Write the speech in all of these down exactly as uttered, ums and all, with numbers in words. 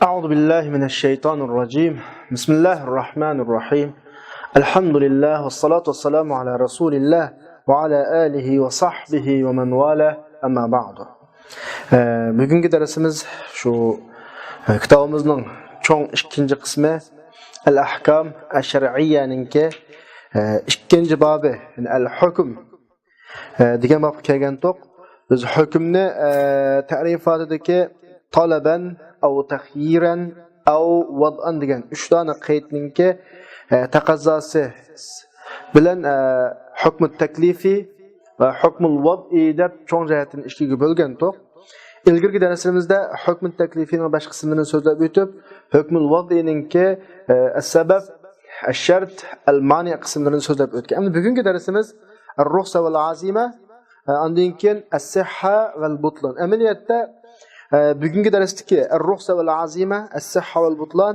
أعوذ بالله من الشيطان الرجيم. بسم الله الرحمن الرحيم. الحمد لله والصلاة والسلام على رسول الله وعلى آله وصحبه ومن والاه. أما بعد. ئە، بۈگۈنكى دەرسىمىز شۇ، ئە، كىتابىمىزنىڭ چوڭ ئىككىنچى قىسمى، ئەل ئەھكام ئەش شەرئىيەنىڭكى، ئە، ئىككىنچى بابى، يەنى ئەل ھۆكۈم، ئە، دېگەن بابقا كەلگەنتۇق. بىز ھۆكۈمنى، ئە، تەرىپاتىدىكى تالەبەن ئەۋ تەخيىرەن ئەۋ ۋەدئەن دېگەن ئۈچ دانە قەيتنىڭكى، ئە، تەقەززاسى بىلەن، ئە، ھۆكمۇ تەكلىفى ۋە ھۆكمۇل ۋەدئى دەپ چوڭ جەھەتتىن ئىككىگە بۆلگەنتۇق. ئىلگىرىكى دەرسلىرىمىزدە ھۆكمۇ تەكلىفىنىڭ بەش قىسمىنى سۆزلەپ ئۆتۈپ، ھۆكمۇل ۋەدئىنىڭكى، ئە، ئەسسەبەب، ئەششەرت، ئەلمانى قىسىملىرىنى سۆزلەپ ئۆتكەن. ئەمدى بۈگۈنكى دەرسىمىز ئەررۇخسە ۋەل ئازىمە، ئە، ئاندىن كېيىن ئەسسىھھە ۋەل بۇتلان. ئەمەلىيەتتە، ئە، بۈگۈنكى دەرستىكى ئەررۇخسە ۋەل ئازىمە، ئەسسىھھە ۋەل بۇتلان،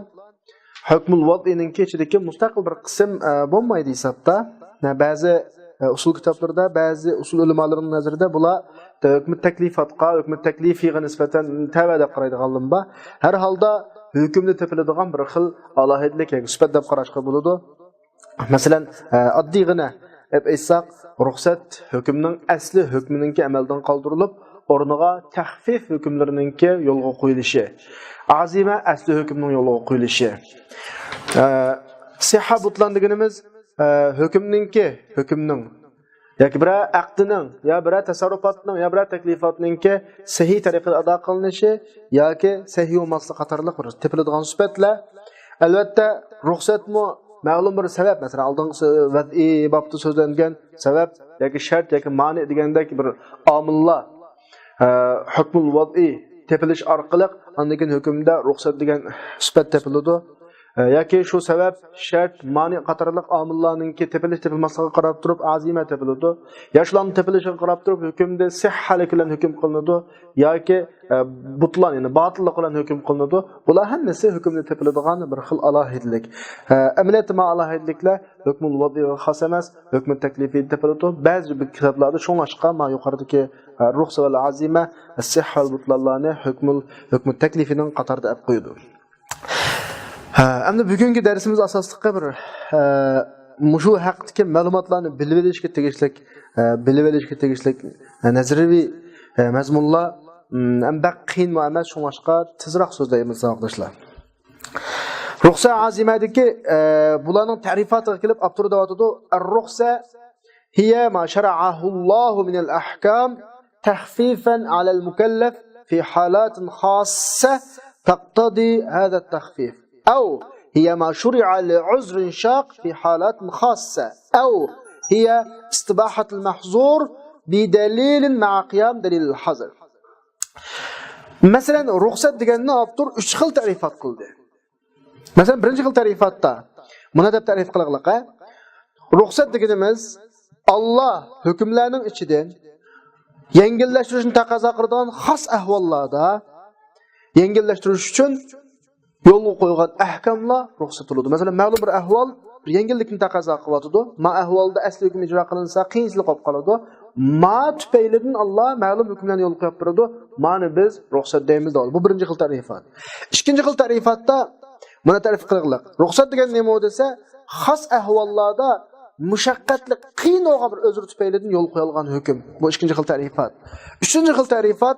ھۆكمۇل ۋەدئىنىڭكى ئىچىدىكى مۇستەقىل بىر قىسىم، ئە، بولمايدۇ ھېسابتا. نە، بەزى، ئە، ئۇسۇل كىتابلىرىدا، بەزى ئۇسۇل ئۆلىمالىرىنىڭ نەزىرىدە بۇلار ھۆكمى تەكلىفاتقا، ھۆكمى تەكلىفىغا نىسبەتەن تەۋە دەپ قارايدىغانلىرىمۇ بار. ھەر ھالدا ھۆكۈمدە تېپىلىدىغان بىر خىل ئالاھىدىلىك ياكى سۈپەت دەپ قاراشقا بولىدۇ. مەسىلەن، ئە، ئاددىيغىنە ئېيتساق، رۇخسەت ھۆكۈمنىڭ ئەسلى ھۆكمىنىڭكى ئەمەلدىن قالدۇرۇلۇپ، ئورنىغا تەخفىف ھۆكۈملىرىنىڭكى يولغا قويۇلۇشى، ئازىمە ئەسلى ھۆكۈمنىڭ يولغا قويۇلۇشى. ئە، سىھھە بۇتلان دېگىنىمىز، ئە، ھۆكۈمنىڭكى، ھۆكۈمنىڭ ياكى بىرەر ئەقدىنىڭ يا بىرەر تەسەررۇپاتنىڭ يا بىرەر تەكلىپاتنىڭكى سەھىھ تەرىقىدە ئادا قىلىنىشى ياكى سەھىھ بولماسلىقى قاتارلىق بىر تېپىلىدىغان سۈپەتلەر. ئەلۋەتتە، رۇخسەتمۇ مەلۇم بىر سەۋەب، مەسىلەن، ئالدىنقى ۋەدئىي بابتا سۆزلەنگەن سەۋەب ياكى شەرت ياكى مانى دېگەندەك بىر ئامىللار، ئە، ھۆكمۇل ۋەدئىي تېپىلىش ئارقىلىق ئاندىن كېيىن ھۆكۈمدە رۇخسەت دېگەن سۈپەت تېپىلىدۇ. ئە، ياكى شۇ سەۋەب، شەرت، مانى قاتارلىق ئامىللارنىڭكى تېپىلىش تېپىلماسلىقىغا قاراپ تۇرۇپ ئازىمە تېپىلىدۇ. يا شۇلارنىڭ تېپىلىشىغا قاراپ تۇرۇپ ھۆكۈمدە سىھھەلىك بىلەن ھۆكۈم قىلىنىدۇ ياكى، ئە، بۇتلان، يەنى باتىللىق بىلەن ھۆكۈم قىلىنىدۇ. بۇلار ھەممىسى ھۆكۈمدە تېپىلىدىغان بىر خىل ئالاھىدىلىك. ئە، ئەمەلىيەتتە ما ئالاھىدىلىكلەر ھۆكمۇل ۋەدئىگە خاس ئەمەس، ھۆكمۇ تەكلىپىدە تېپىلىدۇ. بەزى بىر كىتابلاردا شۇڭلاشقا ما يۇقىرىدىكى، ئە، رۇخسە ۋەل ئازىمە، سىھھە ۋەل بۇتلانلارنى ھۆكمۇل، ھۆكمۇ تەكلىپىنىڭ قاتارىدا ئەپ قويىدۇ. ھە، ئەمدى بۈگۈنكى دەرسىمىز ئاساسلىقى بىر، ھە، مۇشۇ ھەقتىكى مەلۇماتلارنى بىلىۋېلىشكە تېگىشلىك، ھە، بىلىۋېلىشكە تېگىشلىك، ھە، نەزەرىيەۋى، ھە، مەزمۇنلار، ھىم، ھەم بەك قىيىنمۇ ئەمەس، شۇڭلاشقا تېزراق سۆزلەيمىز، ساۋاقداشلار. رۇخسە ئازىمەدىكى، ھە، بۇلارنىڭ تەرىپاتىغا كېلىپ، ئاپتور دەۋاتىدۇ، الرخصة هي ما شرعه الله من الأحكام تخفيفا على المكلف في حالات خاصة تقتضي هذا التخفيف، أو هي ما شرع لعذر شاق في حالات خاصة، أو هي استباحة المحظور بدليل مع قيام دليل الحظر. مەسىلەن، رۇخسەت دېگەننى ئاپتور ئۈچ خىل تەرىپات قىلدى. مەسىلەن، بىرىنچى خىل تەرىپاتتا مۇنى دەپ تەرىپ قىلىغلىق، ھە؟ رۇخسەت دېگىنىمىز، ئاللا ھۆكۈملەرنىڭ ئىچىدىن يەڭگىللەشتۈرۈشنى تەقەززا قىلىدىغان خاس ئەھۋاللاردا يەڭگىللەشتۈرۈش ئۈچۈن يولغا قويغان ئەھكاملار رۇخسەت بولىدۇ. مەسىلەن، مەلۇم بىر ئەھۋال بىر يەڭگىللىكنى تەقەززا قىلىۋاتىدۇ. ما ئەھۋالدا ئەسلى ھۆكۈم ئىجرا قىلىنسا، قىيىنچىلىق بولۇپ قالىدۇ. ما تۈپەيلىدىن ئاللا مەلۇم ھۆكۈملەرنى يولغا قويۇپ بېرىدۇ. مانى بىز رۇخسەت دەيمىز دەۋاتىدۇ. بۇ بىرىنچى خىل تەرىپات. ئىككىنچى خىل تەرىپاتتا مانا تەرىپ قىلىغلىق. رۇخسەت دېگەن نېمە دېسە، خاس ئەھۋاللاردا مۇشەققەتلىك، قىيىن بولغان بىر ئۆزرە تۈپەيلىدىن يولغا قويۇلغان ھۆكۈم. بۇ ئىككىنچى خىل تەرىپات. ئۈچىنچى خىل تەرىپات،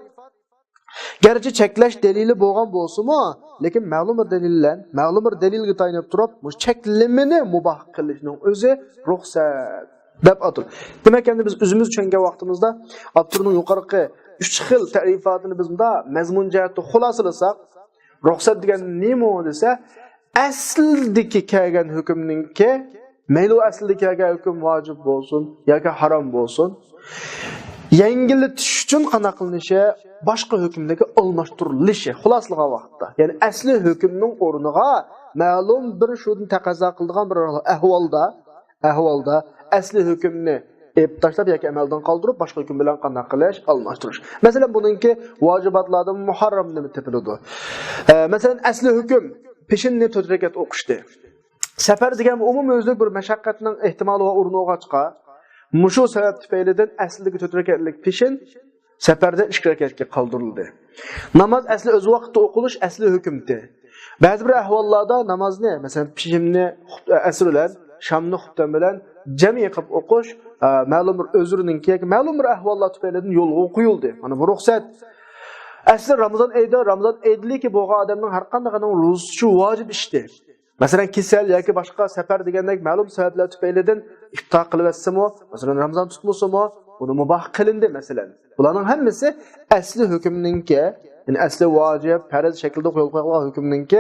گەرچە چەكلەش دەلىلى بولغان بولسىمۇ، لېكىن مەلۇم بىر دەلىل بىلەن، مەلۇم بىر دەلىلگە تايىنىپ تۇرۇپ، مۇشۇ چەكلىمىنى مۇباھ قىلىشنىڭ ئۆزى رۇخسەت دەپ ئاتىلىدۇ. دېمەك، ئەمدى بىز ئۆزىمىز چۈشەنگەن ۋاقتىمىزدا، ئاپتورنىڭ يۇقىرىقى ئۈچ خىل تەرىپاتىنى بىز مۇنداق مەزمۇن جەھەتتە خۇلاسىلىساق، رۇخسەت دېگەن نېمە دېسە، ئەسلىدىكى كەلگەن ھۆكۈمنىڭكى، مەيلى ئۇ ئەسلىدە كەلگەن ھۆكۈم ۋاجىپ بولسۇن ياكى ھارام بولسۇن، يەڭگىللىتىش ئۈچۈن قانداق قىلىنىشى، باشقا ھۆكۈملەرگە ئالماشتۇرۇلۇشى، خۇلاسىلىغان ۋاقىتتا. يەنى ئەسلى ھۆكۈمنىڭ ئورنىغا مەلۇم بىر شۇدىن تەقەززا قىلىدىغان بىر ئەھۋالدا، ئەھۋالدا ئەسلى ھۆكۈمنى ئېلىپ تاشلاپ ياكى ئەمەلدىن قالدۇرۇپ، باشقا ھۆكۈم بىلەن قانداق قىلىش، ئالماشتۇرۇش. مەسىلەن، بۇنىڭكى ۋاجىباتلاردىن مۇھەررەم نېمە تېپىلىدۇ؟ ئە، مەسىلەن، ئەسلى ھۆكۈم پېشىننى تۆت رەكەت ئوقۇشتى. سەپەر دېگەن ئومۇميۈزلۈك بىر مەشەققەتنىڭ ئېھتىمالى ۋە ئورنى بولغاچقا، مۇشۇ سەۋەب تۈپەيلىدىن ئەسلىدىكى تۆت رەكەتلىك پېشىن سەپەردە ئىككى رەكەتكە قالدۇرۇلدى. ناماز ئەسلى ئۆز ۋاقتىدا ئوقۇلۇش ئەسلى ھۆكۈمتى. بەزى بىر ئەھۋاللاردا نامازنى، مەسىلەن، پېشىننى خۇت-، ئەسر بىلەن، شامنى خۇپتەن بىلەن جەمئىي قىلىپ ئوقۇش، ئە، مەلۇم بىر ئۆزرىنىڭكى ياكى مەلۇم بىر ئەھۋاللار تۈپەيلىدىن يولغا قويۇلدى. مانا بۇ رۇخسەت. ئەسلى رامىزان ئېيىدا، رامىزان ئېيىدىكى بولغان ئادەمنىڭ ھەر قانداق ئادەمنىڭ روزا تۇتۇشى ۋاجىپ ئىشتى. مەسىلەن، كېسەل ياكى باشقا سەپەر دېگەندەك مەلۇم سەۋەبلەر تۈپەيلىدىن ئىپتار قىلىۋەتسىمۇ، مەسىلەن، رامىزان تۇتمىسىمۇ، بۇنى مۇباھ قىلىندى، مەسىلەن. بۇلارنىڭ ھەممىسى ئەسلى ھۆكۈمنىڭكى، يەنى ئەسلى ۋاجىپ، پەرز شەكلىدە قويۇلۇپ قويغان ھۆكۈمنىڭكى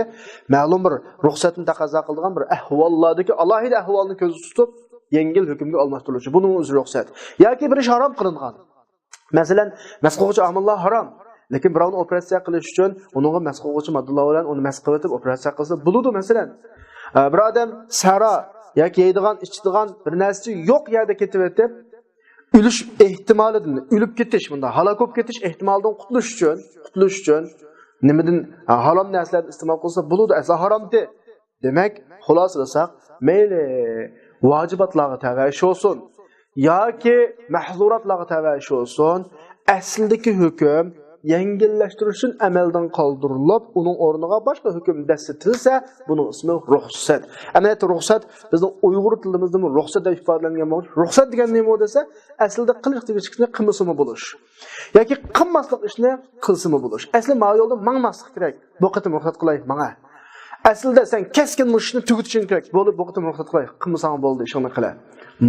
مەلۇم بىر رۇخسەتنى تەقەززا قىلىدىغان بىر ئەھۋاللاردىكى ئالاھىدە ئەھۋالنى كۆزدە تۇتۇپ، يەڭگىل ھۆكۈمگە ئالماشتۇرۇلۇشى. بۇنىڭ ئۆزى رۇخسەت. ياكى بىر ئىش ھارام قىلىنغان. مەسىلەن، مەس قىلغۇچى ئامىللار ھارام. لېكىن بىراۋنى ئوپېراتسىيە قىلىش ئۈچۈن ئۇنىڭغا مەس قىلغۇچى ماددىلار بىلەن ئۇنى مەس قىلىۋېتىپ ئوپېراتسىيە قىلسا بولىدۇ، مەسىلەن. ئە، بىر ئادەم سەھرا ياكى يەيدىغان، ئىچىدىغان بىر نەرسىسى يوق يەردە كېتىۋېتىپ، ئۆلۈش ئېھتىمالىدىن، ئۆلۈپ كېتىش، مۇنداق ھالاك بولۇپ كېتىش ئېھتىمالىدىن قۇتۇلۇش ئۈچۈن، قۇتۇلۇش ئۈچۈن نېمىدىن، ھە، ھارام نەرسىلەردىن ئىستېمال قىلسا بولىدۇ، ئەسلى ھارامدى. دېمەك، خۇلاسىلىساق، مەيلى ۋاجىباتلارغا تەۋە ئىش بولسۇن ياكى مەھزۇراتلارغا تەۋە ئىش بولسۇن، ئەسلىدىكى ھۆكۈم يەڭگىللەشتۈرۈش ئۈچۈن ئەمەلدىن قالدۇرۇلۇپ، ئۇنىڭ ئورنىغا باشقا ھۆكۈم دەسسىتىلسە، بۇنىڭ ئىسمى رۇخسەت. ئەمەلىيەتتە رۇخسەت بىزنىڭ ئۇيغۇر تىلىمىزدىمۇ رۇخسەت دەپ ئىپادىلەنگەن بولۇش. رۇخسەت دېگەن نېمە دېسە، ئەسلىدە قىلىش تېگىشلىك ئىشنى قىلمىسىمۇ بولۇش. ياكى قىلماسلىق ئىشنى قىلسىمۇ بولۇش. ئەسلى ماۋۇ يولدا ماڭماسلىق كېرەك. بۇ قېتىم رۇخسەت قىلاي، ماڭا. ئەسلىدە سەن كەسكىن مۇشۇ ئىشنى تۈگىتىشىڭ كېرەك. بولدى، بۇ قېتىم رۇخسەت قىلاي. قىلمىساڭ بولدى، ئىشىڭنى قىلە.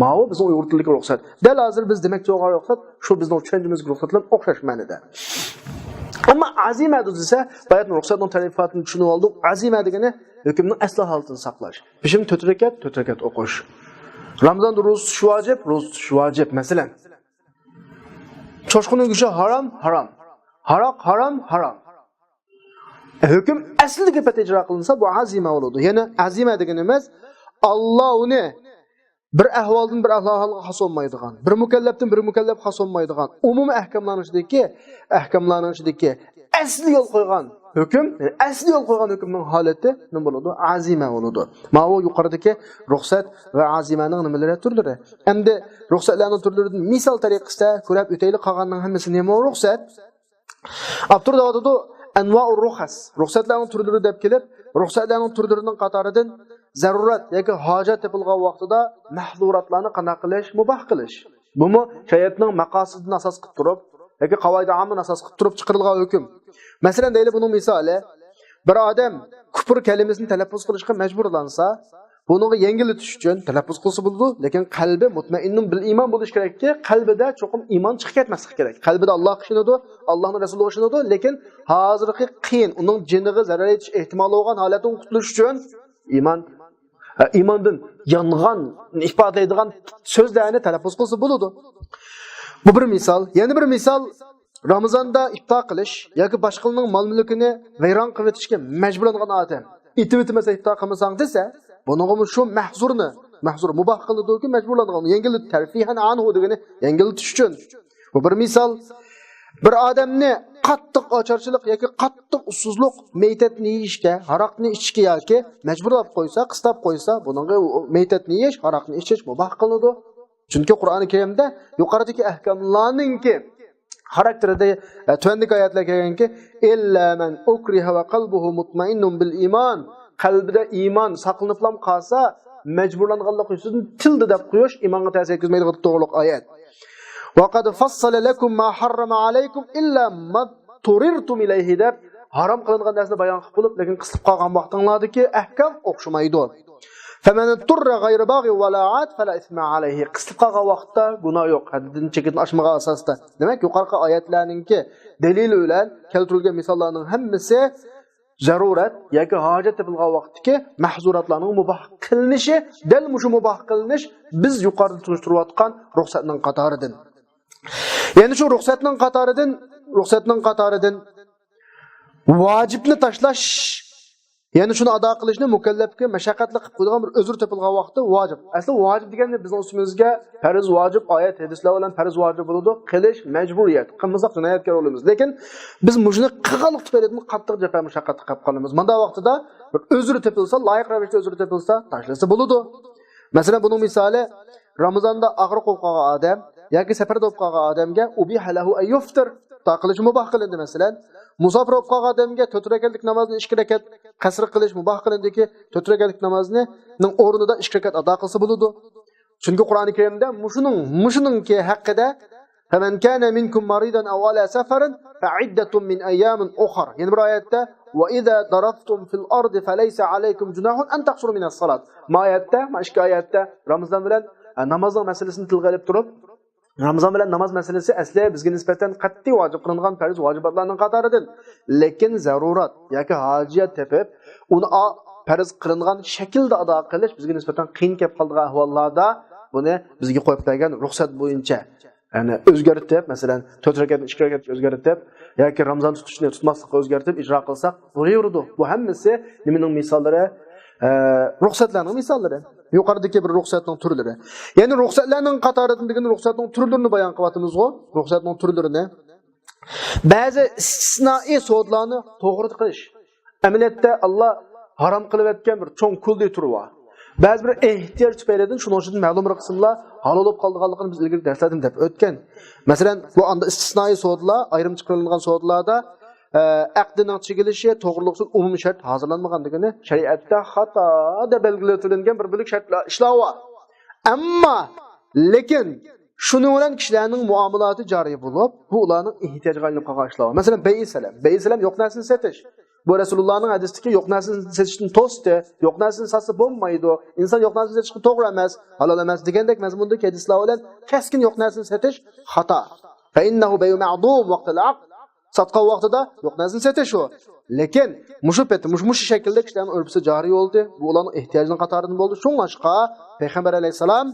ماۋۇ بىزنىڭ ئۇيغۇر تىلىدىكى رۇخسەت. دەل ھازىر بىز دېمەكچى بولغان رۇخسەت شۇ بىزنىڭ چۈشەنچىمىزدىكى رۇخسەت بىلەن ئوخشاش مەنىدە. ئەمما ئەزىمە دېسە، باياتىن رۇخسەتنىڭ تەرىپاتىنى چۈشىنىۋالدۇق. ئەزىمە دېگىنى ھۆكۈمنىڭ ئەسلى ھالىتىنى ساقلاش. پېشىن تۆت رەكەت، تۆت رەكەت ئوقۇش. رامىزاندا روزا تۇتۇش ۋاجىپ، روزا تۇتۇش ۋاجىپ. مەسىلەن، چوشقىنىڭ گۆشى ھارام، ھارام. ھاراق ھارام، ھارام. ھۆكۈم ئەسلىدىكى پەتى ئىجرا قىلىنسا، بۇ ئەزىمە بولىدۇ. يەنى ئەزىمە دېگىنىمىز، ئاللا ئۇنى بىر ئەھۋالدىن بىر ئەھۋالغا خاس بولمايدىغان، بىر مۇكەللەپتىن بىر مۇكەللەپ خاس بولمايدىغان، ئومۇمىي ئەھكاملارنىڭ ئىچىدىكى، ئەھكاملارنىڭ ئىچىدىكى ئەسلى يول قويغان ھۆكۈم، يەنى ئەسلى يول قويغان ھۆكۈمنىڭ ھالىتى نېمە بولىدۇ؟ ئەزىمە بولىدۇ. ماۋۇ يۇقىرىدىكى رۇخسەت ۋە ئەزىمەنىڭ نېمىلىرى، تۈرلىرى. ئەمدى رۇخسەتلەرنىڭ تۈرلىرىدىن مىسال تەرىقىسىدە كۆرۈپ ئۆتەيلى، قالغاننىڭ ھەممىسى نېمە رۇخسەت؟ ئاپتور دەۋاتىدۇ، ئەنۋائۇر رۇخەس، رۇخسەتلەرنىڭ تۈرلىرى دەپ كېلىپ، رۇخسەتلەرنىڭ تۈرلىرىنىڭ قاتارىدىن زەرۇرەت ياكى ھاجەت تېپىلغان ۋاقتىدا مەھزۇراتلارنى قانداق قىلىش؟ مۇباھ قىلىش. بۇمۇ شەرىئەتنىڭ مەقاسىدىنى ئاساس قىلىپ تۇرۇپ ياكى قاۋائىدى ئاممىنى ئاساس قىلىپ تۇرۇپ چىقىرىلغان ھۆكۈم. مەسىلەن، دەيلى، بۇنىڭ مىسالى، بىر ئادەم كۇپۇر كەلىمىسىنى تەلەپپۇز قىلىشقا مەجبۇرلانسا، بۇنىڭغا يەڭگىللىتىش ئۈچۈن تەلەپپۇز قىلسا بولىدۇ، لېكىن قەلبى مۇتمەئىننۇن بىل ئىمان بولۇشى كېرەككى، قەلبىدە چوقۇم ئىمان چىقىپ كەتمەسلىكى كېرەك. قەلبىدە ئاللاغا ئىشىنىدۇ، ئاللاھنىڭ رەسۇلىغا ئىشىنىدۇ، لېكىن ھازىرقى قىيىن، ئۇنىڭ جېنىغا زەرەر يېتىش ئېھتىمالى بولغان ھالەتتىن قۇتۇلۇش ئۈچۈن ئىمان، ئە، ئىماندىن يانغان ئىپادىلەيدىغان سۆزلەرنى تەلەپپۇز قىلسا بولىدۇ. بۇ بىر مىسال. يەنە بىر مىسال، رامىزاندا ئىپتار قىلىش ياكى باشقىلارنىڭ مال-مۈلكىنى ۋەيران قىلىۋېتىشكە مەجبۇرلانغان ئادەم. ئېتىۋېتىمەن سەن ئىپتار قىلمىساڭ دېسە، بۇنىڭغىمۇ شۇ مەھزۇرنى، مەھزۇر مۇباھ قىلىنىدۇكى، مەجبۇرلانغان، يەڭگىل، تەرفىھەن ئانھۇ دېگىنى يەڭگىللىتىش ئۈچۈن. بۇ بىر مىسال. بىر ئادەمنى قاتتىق ئاچارچىلىق ياكى قاتتىق ئۇسسۇزلۇق مەيتەتنى يېيىشكە، ھاراقنى ئىچىشكە ياكى مەجبۇرلاپ قويسا، قىستاپ قويسا، بۇنىڭغا ئۇ مەيتەتنى يېيىش، ھاراقنى ئىچىش مۇباھ قىلىنىدۇ. چۈنكى قۇرئانى كەرىمدە يۇقىرىدىكى ئەھكاملارنىڭكى خاراكتېرىدە، ئە، تۆۋەندىكى ئايەتلەر كەلگەنكى، «ئىللا مەن ئۇكرىھە ۋە قەلبۇھۇ مۇتمەئىننۇن بىل ئىمان.» قەلبىدە ئىمان ساقلىنىپلام قالسا، مەجبۇرلانغانلىق يۈزىسىدىن تىلدا دەپ قويۇش ئىمانغا تەسىر يەتكۈزمەيدىغان توغرىلىق ئايەت. «ۋە قەد فەسسەلە لەكۇم ما ھەررەمە ئەلەيكۇم ئىللا ما تۇرىرتۇم ئىلەيھى» دەپ، ھارام قىلىنغان نەرسىنى بايان قىلىپ بولۇپ، لېكىن قىسىلىپ قالغان ۋاقتىڭلاردىكى ئەھكام ئوخشىمايدۇ. فَمَنِ اضْطُرَّ غَيْرَ بَاغٍ وَلَا عَادٍ فَلَا إِثْمَ عَلَيْهِ. قىسىلىپ قالغان ۋاقىتتا گۇناھ يوق، ھەددىدىن، چېكىدىن ئاشمىغان ئاساستا. دېمەك، يۇقىرىقى ئايەتلەرنىڭكى دەلىلى بىلەن كەلتۈرۈلگەن مىساللارنىڭ ھەممىسى زەرۇرەت ياكى ھاجەت تېپىلغان ۋاقىتتىكى مەھزۇراتلارنىڭ مۇباھ قىلىنىشى، دەل مۇشۇ مۇباھ قىلىنىش بىز يۇقىرىدا تونۇشتۇرۇۋاتقان رۇخسەتنىڭ قاتارىدىن. يەنە شۇ رۇخسەتنىڭ قاتارىدىن، رۇخسەتنىڭ قاتارىدىن ۋاجىپنى تاشلاش، يەنى شۇنى ئادا قىلىشنى مۇكەللەپكە مەشەققەتلىك قىلىپ قويىدىغان بىر ئۆزرى تېپىلغان ۋاقىتتا ۋاجىپ. ئەسلى ۋاجىپ دېگەندە بىزنىڭ ئۈستىمىزگە پەرز، ۋاجىپ ئايەت، ھەدىسلەر بىلەن پەرز، ۋاجىپ بولىدۇ، قىلىش مەجبۇرىيەت. قىلمىساق جىنايەتكار بولىمىز. لېكىن بىز مۇشۇنى قىلغانلىق تۈپەيلىدىن قاتتىق جاپا مۇشەققەتكە قېلىپ قالىمىز. مۇنداق ۋاقتىدا بىر ئۆزرى تېپىلسا، لايىق رەۋىشتە ئۆزرى تېپىلسا، تاشلىسا بولىدۇ. مەسىلەن، بۇنىڭ مىسالى، رامىزاندا ئاغرىق بولۇپ قالغان ئادەم ياكى سەپەردە بولۇپ قالغان ئادەمگە ئۇبىھە لەھۇ ئەن يۇفتىر، ئىپتار قىلىشى مۇباھ قىلىندى. مەسىلەن، مۇساپىر بولۇپ قالغان ئادەمگە تۆت رەكەتلىك نامازنى ئىككى رەكەت قەسر قىلىش مۇباھ قىلىندىكى، تۆت رەكەتلىك نامازنىڭ ئورنىدا ئىككى رەكەت ئادا قىلسا بولىدۇ. چۈنكى قۇرئانى كەرىمدە مۇشۇنىڭ، مۇشۇنىڭكى ھەققىدە، فمن كان منكم مريضا أو على سفر فعدة من أيام أخر. يەنە بىر ئايەتتە، وإذا ضربتم في الأرض فليس عليكم جناح أن تقصروا من الصلاة. ما ئايەتتە، ما ئىككى ئايەتتە رامىزان بىلەن، ئە، نامازنىڭ مەسىلىسىنى تىلغا ئېلىپ تۇرۇپ، رامىزان بىلەن ناماز مەسىلىسى ئەسلى بىزگە نىسبەتەن قەتئىي ۋاجىپ قىلىنغان پەرز ۋاجىباتلارنىڭ قاتارىدىن. لېكىن زەرۇرات ياكى ھاجىيەت تېپىپ، ئۇنى ئا-، پەرز قىلىنغان شەكىلدە ئادا قىلىش بىزگە نىسبەتەن قىيىن كەپ قالىدىغان ئەھۋاللاردا بۇنى بىزگە قويۇپ بەرگەن رۇخسەت بويىچە. يەنى ئۆزگەرتىپ، مەسىلەن، تۆت رەكەتنى ئىككى رەكەتكە ئۆزگەرتىپ ياكى رامىزان تۇتۇشنى تۇتماسلىققا ئۆزگەرتىپ ئىجرا قىلساق بولۇۋېرىدۇ. بۇ ھەممىسى نېمىنىڭ مىساللىرى؟ ئە، رۇخسەتلەرنىڭ مىساللىرى. يۇقىرىدىكى بىر رۇخسەتنىڭ تۈرلىرى. يەنى رۇخسەتلەرنىڭ قاتارىدىن دېگەن رۇخسەتنىڭ تۈرلىرىنى بايان قىلىۋاتىمىزغۇ؟ رۇخسەتنىڭ تۈرلىرىنى. بەزى ئىستىسنائىي سودىلارنى توغرا قىلىش. ئەمەلىيەتتە ئاللا ھارام قىلىۋەتكەن بىر چوڭ كۇللى تۈرى بار. بەزى بىر ئېھتىياج تۈپەيلىدىن شۇنىڭ ئۈچۈن مەلۇم بىر قىسىملار ھالال بولۇپ قالىدىغانلىقىنى بىز ئىلگىرى دەرسلەردىن دەپ ئۆتكەن. مەسىلەن، بۇ ئاندا ئىستىسنائىي سودىلار، ئايرىم چىقىرىلغان سودىلاردا، ئە، ئەقدىنىڭ چېكىنىشى توغرىلىق ئۈچۈن ئومۇمىي شەرت ھازىرلانمىغان دېگىنى شەرىئەتتە خاتا دەپ بەلگىلىۋېتىلگەن بىر بۆلەك شەرتلەر، ئىشلار بار. ئەمما، لېكىن، شۇنىڭ بىلەن كىشىلەرنىڭ مۇئامىلاتى جارى بولۇپ، بۇ ئۇلارنىڭ ئېھتىياجىغا ئايلىنىپ قالغان ئىشلار بار. مەسىلەن، بەيئى سەلەم. بەيئى سەلەم يوق نەرسىنى سېتىش. بۇ رەسۇلۇللانىڭ ھەدىسىدىكى يوق نەرسىنى سېتىشتىن توستى. يوق نەرسىنى ساتسا بولمايدۇ. ئىنسان يوق نەرسىنى سېتىشقا توغرا ئەمەس، ھالال ئەمەس دېگەندەك مەزمۇندىكى ھەدىسلەر بىلەن كەسكىن يوق نەرسىنى سېتىش خاتا. فإنه بيع معدوم وقت العقد. ساتقان ۋاقتىدا يوق نەرسىنى سېتىش ئۇ. لېكىن مۇشۇ پېتى، مۇشۇ، مۇشۇ شەكىلدە كىشىلەرنىڭ ئۆرپىسى جارى بولدى. بۇ ئۇلارنىڭ ئېھتىياجىنىڭ قاتارىدىن بولدى. شۇڭلاشقا پەيغەمبەر ئەلەيھىسسالام،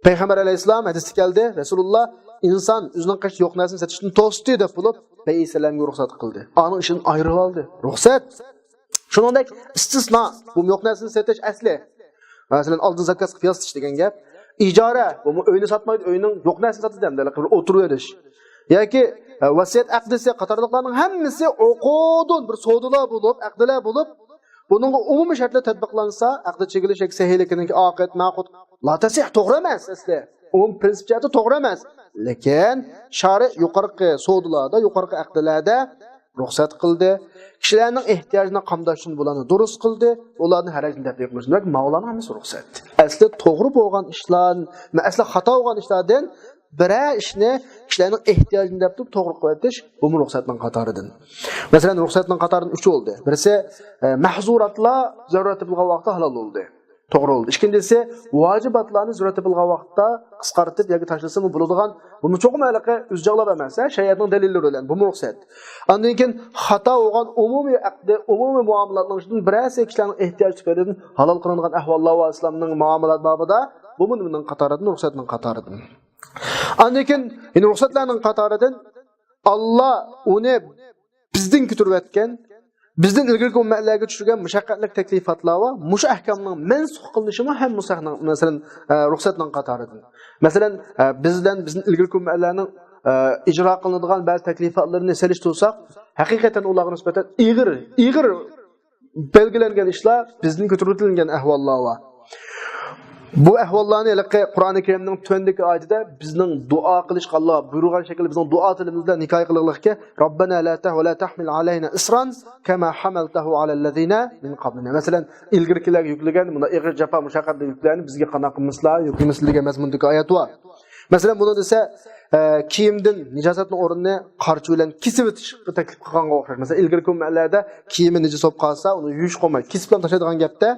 پەيغەمبەر ئەلەيھىسسالام ھەدىستە كەلدى، رەسۇلۇللا ئىنسان ئۆزىنىڭ قېشىدا يوق نەرسىنى سېتىشتىن توستى دەپ بولۇپ، بەيئى سەلەمگە رۇخسەت قىلدى. ئانىڭ ئىشىدىن ئايرىلالدى. رۇخسەت. شۇنىڭدەك ئىستىسنا، بۇ يوق نەرسىنى سېتىش ئەسلى. مەسىلەن، ئالدىن زاكاز قىلىپ ياسىتىش دېگەن گەپ. ئىجارە، بۇمۇ ئۆينى ساتمايدۇ، ئۆينىڭ يوق نەرسىنى ساتىدۇ ئەمدى، بىر ئولتۇرۇۋېلىش. ياكى، ئە، ۋەسىيەت ئەقدىسى قاتارلىقلارنىڭ ھەممىسى ئوقۇدۇن بىر سودىلار بولۇپ، ئەقدىلەر بولۇپ، بۇنىڭغا ئومۇمىي شەرتلەر تەتبىقلانسا، ئەقدى چېكىنىش ياكى سەھىيلىكىنىڭكى ئاقىۋەت مەقۇد لا تەسىھ، توغرا ئەمەس ئەسلى. ئومۇمىي پرىنسىپ جەھەتتە توغرا ئەمەس. لېكىن شارى يۇقىرىقى سودىلاردا، يۇقىرىقى ئەقدىلەردە رۇخسەت قىلدى. كىشىلەرنىڭ ئېھتىياجىنى قامداش ئۈچۈن بۇلارنى دۇرۇست قىلدى. ئۇلارنى ھەرەجدىن دەپئى قىلىش. دېمەك، ماۋۇلارنىڭ ھەممىسى رۇخسەت. ئەسلى توغرا بولغان ئىشلار، ئەسلى خاتا بولغان ئىشلاردىن بىرەر ئىشنى كىشىلەرنىڭ ئېھتىياجىنى دەپ تۇرۇپ توغرا قىلىۋېتىش، بۇمۇ رۇخسەتنىڭ قاتارىدىن. مەسىلەن، رۇخسەتنىڭ قاتارىدىن ئۈچ بولدى. بىرسى، ئە، مەھزۇراتلار زۆرۈرەت تېپىلغان ۋاقىتتا ھالال بولدى. توغرا بولدى. ئىككىنچىسى، ۋاجىباتلارنى زۆرۈرەت تېپىلغان ۋاقىتتا قىسقارتىپ ياكى تاشلىسىمۇ بولىدىغان، بۇمۇ چوقۇم ھېلىقى ئۆز چاغلاپ ئەمەس، ھە، شەرىئەتنىڭ دەلىللىرى بىلەن، بۇمۇ رۇخسەت. ئاندىن كېيىن خاتا بولغان ئومۇمىي ئەقدى، ئومۇمىي مۇئامىلاتنىڭ ئىچىدىن بىرەرسى كىشىلەرنىڭ ئېھتىياجى تۈپەيلىدىن ھالال قىلىنغان ئەھۋاللار بار ئىسلامنىڭ مۇئامىلات بابىدا، بۇمۇ نېمىنىڭ قاتارىدىن؟ رۇخسەتنىڭ قاتارىدىن. ئاندىن كېيىن يەنە رۇخسەتلەرنىڭ قاتارىدىن، ئاللا ئۇنى بىزدىن كۆتۈرۈۋەتكەن، بىزدىن ئىلگىرىكى ئۈممەتلەرگە چۈشۈرگەن مۇشەققەتلىك تەكلىپاتلار بار. مۇشۇ ئەھكامنىڭ مەنسۇخ قىلىنىشىمۇ ھەم مۇسەھنىڭ، مەسىلەن، ئە، رۇخسەتنىڭ قاتارىدىن. مەسىلەن، ئە، بىز بىلەن بىزدىن ئىلگىرىكى ئۈممەتلەرنىڭ، ئە، ئىجرا قىلىنىدىغان بەزى تەكلىپاتلىرىنى سېلىشتۇرساق، ھەقىقەتەن ئۇلارغا نىسبەتەن ئېغىر، ئېغىر بەلگىلەنگەن ئىشلار بىزدىن كۆتۈرۈۋېتىلگەن ئەھۋاللار بار. بۇ ئەھۋاللارنى ھېلىقى قۇرئانى كەرىمنىڭ تۆۋەندىكى ئايىتىدە بىزنىڭ دۇئا قىلىشقا ئاللا بۇيرۇغان شەكىلدە بىزنىڭ دۇئا تىلىمىز بىلەن ھېكايە قىلغانلىقى، ربنا لا تح-، ولا تحمل علينا إصرا كما حملته على الذين من قبلنا. مەسىلەن، ئىلگىرىكىلەرگە يۈكلىگەن مۇنداق ئېغىر جاپا مۇشەققەتلىك يۈكلەرنى بىزگە قانداق قىلمىسىلا يۈكلىمىسىلا دېگەن مەزمۇندىكى ئايەت بار. مەسىلەن، بۇنىڭ دېسە، ئە، كىيىمدىن نىجاسەتنىڭ ئورنىنى قارچە بىلەن كېسىۋېتىشقا تەكلىپ قىلغانغا ئوخشاش. مەسىلەن، ئىلگىرىكى ئۈممەتلەردە كىيىمى نىجىس بولۇپ قالسا، ئۇنى يۇيۇشقا قويماي، كېسىپلا تاشلايدىغان گەپتە،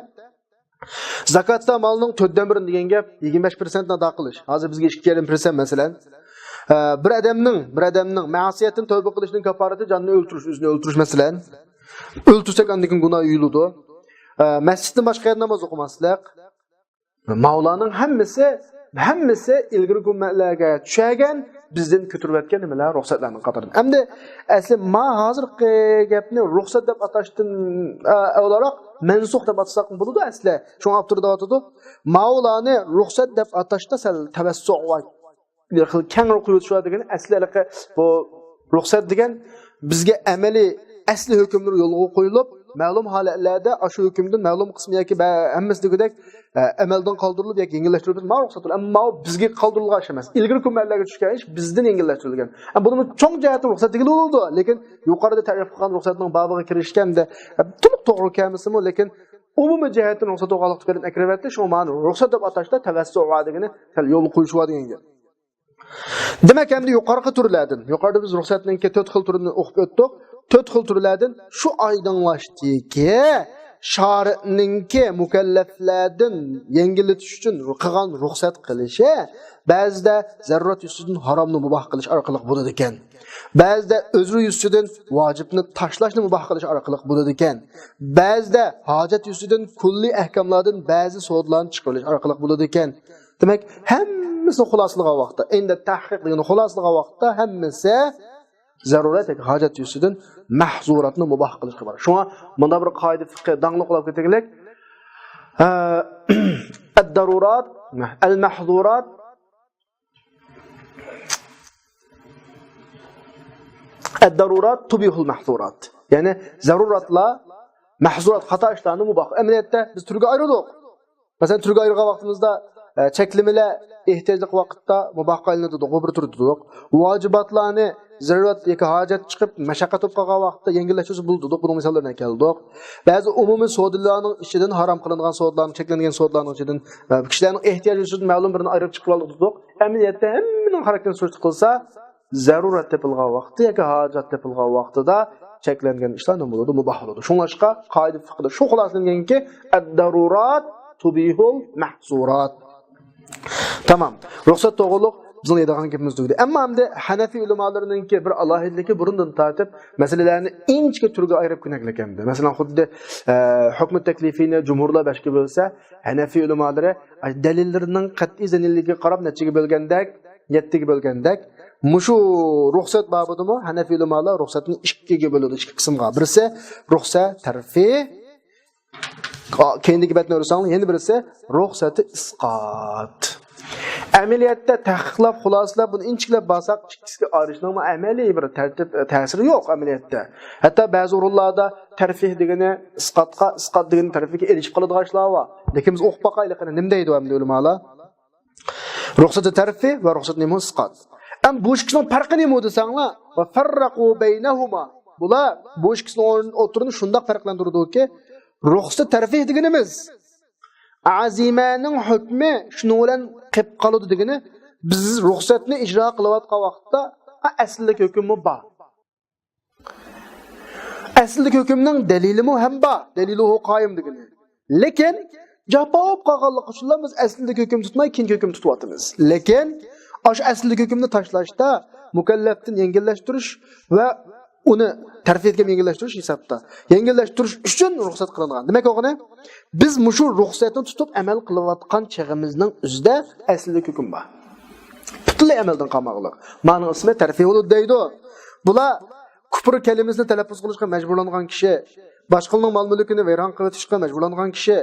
زاكاتتا مالنىڭ تۆتتىن بىرىنى دېگەن گەپ، يىگىرمە بەش پىرسەنتنى ئادا قىلىش. ھازىر بىزگە ئىككى يېرىم پىرسەنت، مەسىلەن. ئە، بىر ئادەمنىڭ، بىر ئادەمنىڭ مەسىيەتتىن تەۋبە قىلىشنىڭ كاپپارىتى جاننى ئۆلتۈرۈش، ئۆزىنى ئۆلتۈرۈش، مەسىلەن. ئۆلتۈرسەك، ئاندىن كېيىن گۇناھ يۇيۇلىدۇ. ئە، مەسچىتتىن باشقا يەردە ناماز ئوقۇماسلىق. ماۋۇلارنىڭ ھەممىسى، ھەممىسى ئىلگىرىكى ئۈممەتلەرگە چۈشەرگەن، بىزدىن كۆتۈرۈۋەتكەن نېمىلەر، رۇخسەتلەرنىڭ قاتارىدىن. ئەمدى ئەسلى ما ھازىرقى گەپنى رۇخسەت دەپ ئاتاشتىن، ئە، ئەۋۋەلراق مەنسۇخ دەپ ئاتىساق بولىدۇ ئەسلى. شۇڭا ئاپتور دەۋاتىدۇ. ماۋۇلارنى رۇخسەت دەپ ئاتاشتا سەل تەۋەسسۇ بار، بىر خىل كەڭرى قويۇۋېتىش بار دېگەن ئەسلى ھېلىقى بۇ رۇخسەت دېگەن بىزگە ئەمەلىي ئەسلى ھۆكۈملىرى يولغا قويۇلۇپ، مەلۇم ھالەتلەردە ئاشۇ ھۆكۈمدىن مەلۇم قىسمى ياكى بە-، ھەممىسى دېگۈدەك، ئە، ئەمەلدىن قالدۇرۇلۇپ ياكى يەڭگىللەشتۈرۈلۈپ، ماۋۇ رۇخسەت بولىدۇ. ئەمما ماۋۇ بىزگە قالدۇرۇلغان ئىش ئەمەس. ئىلگىرى ھۆكۈملەرگە چۈشكەن ئىش بىزدىن يەڭگىللەشتۈرۈلگەن. ئە، بۇنىمۇ چوڭ جەھەتتىن رۇخسەت دېگىلى بولىدۇ. لېكىن يۇقىرىدا تەرىپ قىلغان رۇخسەتنىڭ بابىغا كىرىشكەندە، ئە، تولۇق توغرا كەلمىسىمۇ، لېكىن ئومۇمىي جەھەتتىن رۇخسەت بولغانلىقى بىلەن ئەكىرىۋەتتى. شۇڭا مانا رۇخسەت دەپ ئاتاشتا تەۋەسسۇ بار دېگىنى سەل يول قويۇش بار دېگەن گەپ. دېمەك، ئەمدى يۇقارقى تۈرلەردىن، يۇقىرىدا بىز رۇخسەتنىڭكى تۆت خىل تۈرىنى ئوقۇپ ئۆتتۇق. تۆت خىل تۈرلەردىن شۇ ئايدىڭلاشتىكى، شارىئنىڭكى مۇكەللەپلەردىن يەڭگىللىتىش ئۈچۈن قىلغان رۇخسەت قىلىشى بەزىدە زەرۇرەت يۈزىسىدىن ھارامنى مۇباھ قىلىش ئارقىلىق بولىدىكەن. بەزىدە ئۆزرە يۈزىسىدىن ۋاجىپنى تاشلاشنى مۇباھ قىلىش ئارقىلىق بولىدىكەن. بەزىدە ھاجەت يۈزىسىدىن كۈللىي ئەھكاملاردىن بەزى سودىلارنى چىقىرىش ئارقىلىق بولىدىكەن. دېمەك، ھەممىسىنى خۇلاسىلىغان ۋاقىتتا، ئەمدى تەھقىق دېگەننى خۇلاسىلىغان ۋاقىتتا ھەممىسى زەرۇرەت ياكى ھاجەت يۈزىسىدىن مەھزۇراتنى مۇباھ قىلىشقا بار. شۇڭا مۇنداق بىر قائىدە فىقھى داڭلىق بولۇپ كېتىگلىك. ئە، ئەد-دەرۇرات، ئەل-مەھزۇرات، ئەد-دەرۇرات تۇبىھۇل مەھزۇرات. يەنى زەرۇراتلار مەھزۇرات، خاتا ئىشلارنى مۇباھ. ئەمەلىيەتتە بىز تۈرگە ئايرىدۇق. مەسىلەن، تۈرگە ئايرىغان ۋاقتىمىزدا، ئە، چەكلىمىلەر ئېھتىياجلىق ۋاقىتتا مۇباھقا ئايلىنىدۇ، بۇ بىر تۈر دېدۇق. ۋاجىباتلارنى زەرۇرەت ياكى ھاجەت چىقىپ، مەشەققەت بولۇپ قالغان ۋاقىتتا يەڭگىللەشتۈرسە بولىدۇ دېدۇق. بۇنىڭ مىساللىرىنى كەلدۇق. بەزى ئومۇمىي سودىلارنىڭ ئىچىدىن، ھارام قىلىنغان سودىلارنىڭ، چەكلەنگەن سودىلارنىڭ ئىچىدىن، ئە، كىشىلەرنىڭ ئېھتىياجى ئۈچۈن مەلۇم بىرىنى ئايرىپ چىقىرىۋالدۇق دېدۇق. ئەمەلىيەتتە ھەممىنىڭ خاراكتېرىنى سۈرۈشتە قىلسا، زەرۇرەت تېپىلغان ۋاقىتتا ياكى ھاجەت تېپىلغان ۋاقتىدا چەكلەنگەن ئىشلار نېمە بولىدۇ؟ مۇباھ بولىدۇ. شۇڭلاشقا قائىدە فىقھىدا شۇ خۇلاسىلەنگەنكى، ئەد-دەرۇرات تۇبىھۇل مەھزۇرات. تامام. رۇخسەت توغرۇلۇق بىزنىڭ دەيدىغان گېپىمىز تۈگىدى. ئەمما ئەمدى ھەنەفىي ئۆلىمالىرىنىڭكى بىر ئالاھىدىلىكى، بۇرۇندىن تارتىپ مەسىلىلەرنى ئىنچىكە تۈرگە ئايرىپ كۆنەكلىك ئەمدى. مەسىلەن، خۇددى، ئە، ھۆكمى تەكلىفىنى جۇمھۇرلار بەشكە بۆلسە، ھەنەفىي ئۆلىمالىرى، ئە، دەلىللىرىنىڭ قەتئىي زەنىيلىكىگە قاراپ نەچچىگە بۆلگەندەك، يەتتىگە بۆلگەندەك، مۇشۇ رۇخسەت بابىدىمۇ ھەنەفىي ئۆلىمالار رۇخسەتنى ئىككىگە بۆلىدۇ، ئىككى قىسىمغا. بىرسى رۇخسەت تەرفىھ، كېيىندىكى بەتنى ئۆرۈسەڭلار، يەنە بىرسى رۇخسەتى ئىسقات. ئەمەلىيەتتە تەھقىقلەپ، خۇلاسىلەپ، بۇنى ئىنچىكىلەپ بارساق، ئىككىسىگە ئايرىشنىڭمۇ ئەمەلىي بىر تەرتىپ، تەسىرى يوق ئەمەلىيەتتە. ھەتتا بەزى ئورۇنلاردا تەرفىھ دېگىنى ئىسقاتقا، ئىسقات دېگىنى تەرفىھكە ئېلىشىپ قالىدىغان ئىشلار بار. لېكىن بىز ئوقۇپ باقايلىق، قېنى، نېمە دەيدۇ ئەمدى ئۆلىمالار؟ رۇخسەتى تەرفىھ ۋە رۇخسەت نېمە؟ ئىسقات. ئەمما بۇ ئىككىسىنىڭ پەرقى نېمە دېسەڭلار، ۋە فەررەقۇ بەينەھۇما. بۇلار بۇ ئىككىسىنىڭ ئورنىنى، ئوتتۇرىنى شۇنداق پەرقلەندۈرىدۇكى، رۇخسەت تەرفىھ دېگىنىمىز ئەزىمەنىڭ ھۆكمى شۇنىڭ بىلەن قېلىپ قالىدۇ دېگىنى، بىز رۇخسەتنى ئىجرا قىلىۋاتقان ۋاقىتتا، ھە، ئەسلىدىكى ھۆكۈممۇ بار. ئەسلىدىكى ھۆكۈمنىڭ دەلىلىمۇ ھەم بار، دەلىلۇھۇ قائىم دېگىنى. لېكىن جاپا بولۇپ قالغانلىقى ئۈچۈنلا بىز ئەسلىدىكى ھۆكۈم تۇتماي، كېيىنكى ھۆكۈم تۇتۇۋاتىمىز. لېكىن ئاشۇ ئەسلىدىكى ھۆكۈمنى تاشلاشتا، مۇكەللەپتىن يەڭگىللەشتۈرۈش ۋە ئۇنى تەرفىھ دېگەن يەڭگىللەشتۈرۈش ھېسابتا، يەڭگىللەشتۈرۈش ئۈچۈن رۇخسەت قىلىنغان. دېمەك بولغىنى، بىز مۇشۇ رۇخسەتنى تۇتۇپ ئەمەل قىلىۋاتقان چېغىمىزنىڭ ئۆزىدە ئەسلىدىكى ھۆكۈم بار. پۈتۈنلەي ئەمەلدىن قالماقلىق. مانىڭ ئىسمى تەرفىھ بولىدۇ دەيدۇ. بۇلار كۇپۇر كەلىمىسىنى تەلەپپۇز قىلىشقا مەجبۇرلانغان كىشى، باشقىلارنىڭ مال-مۈلكىنى ۋەيران قىلىۋېتىشقا مەجبۇرلانغان كىشى،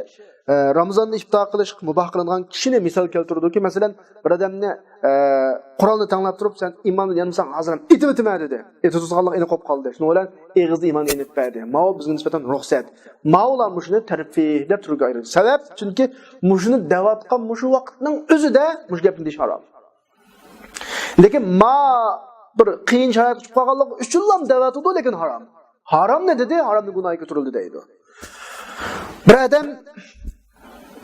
ئە، رامىزاننى ئىپتار قىلىشقا مۇباھ قىلىنغان كىشىنى مىسال كەلتۈرىدۇكى، مەسىلەن، بىر ئادەمنى، ئە، قورالنى تەڭلەپ تۇرۇپ، سەن ئىماندىن يانمىساڭ، ھازىر ھەم ئېتىۋېتىمەن دېدى. ئېتىۋېتىدىغانلىق ئېنىق بولۇپ قالدى. شۇنىڭ بىلەن ئېغىزدا ئىماننى يېنىپ بەردى. ماۋۇ بىزگە نىسبەتەن رۇخسەت. ماۋۇلار مۇشۇنى تەرفىھ دەپ تۈرگە ئايرىدۇ. سەۋەب، چۈنكى مۇشۇنى دەۋاتقان، مۇشۇ ۋاقىتنىڭ ئۆزىدە مۇشۇ گەپنى دېيىش ھارام. لېكىن ما بىر قىيىن شارائىتقا چۈشۈپ قالغانلىقى ئۈچۈنلا دەۋاتىدۇ، لېكىن ھارام. ھارامنى دېدى، ھارامنى گۇناھىغا كۆتۈرۈلدى دەيدۇ. بىر ئادەم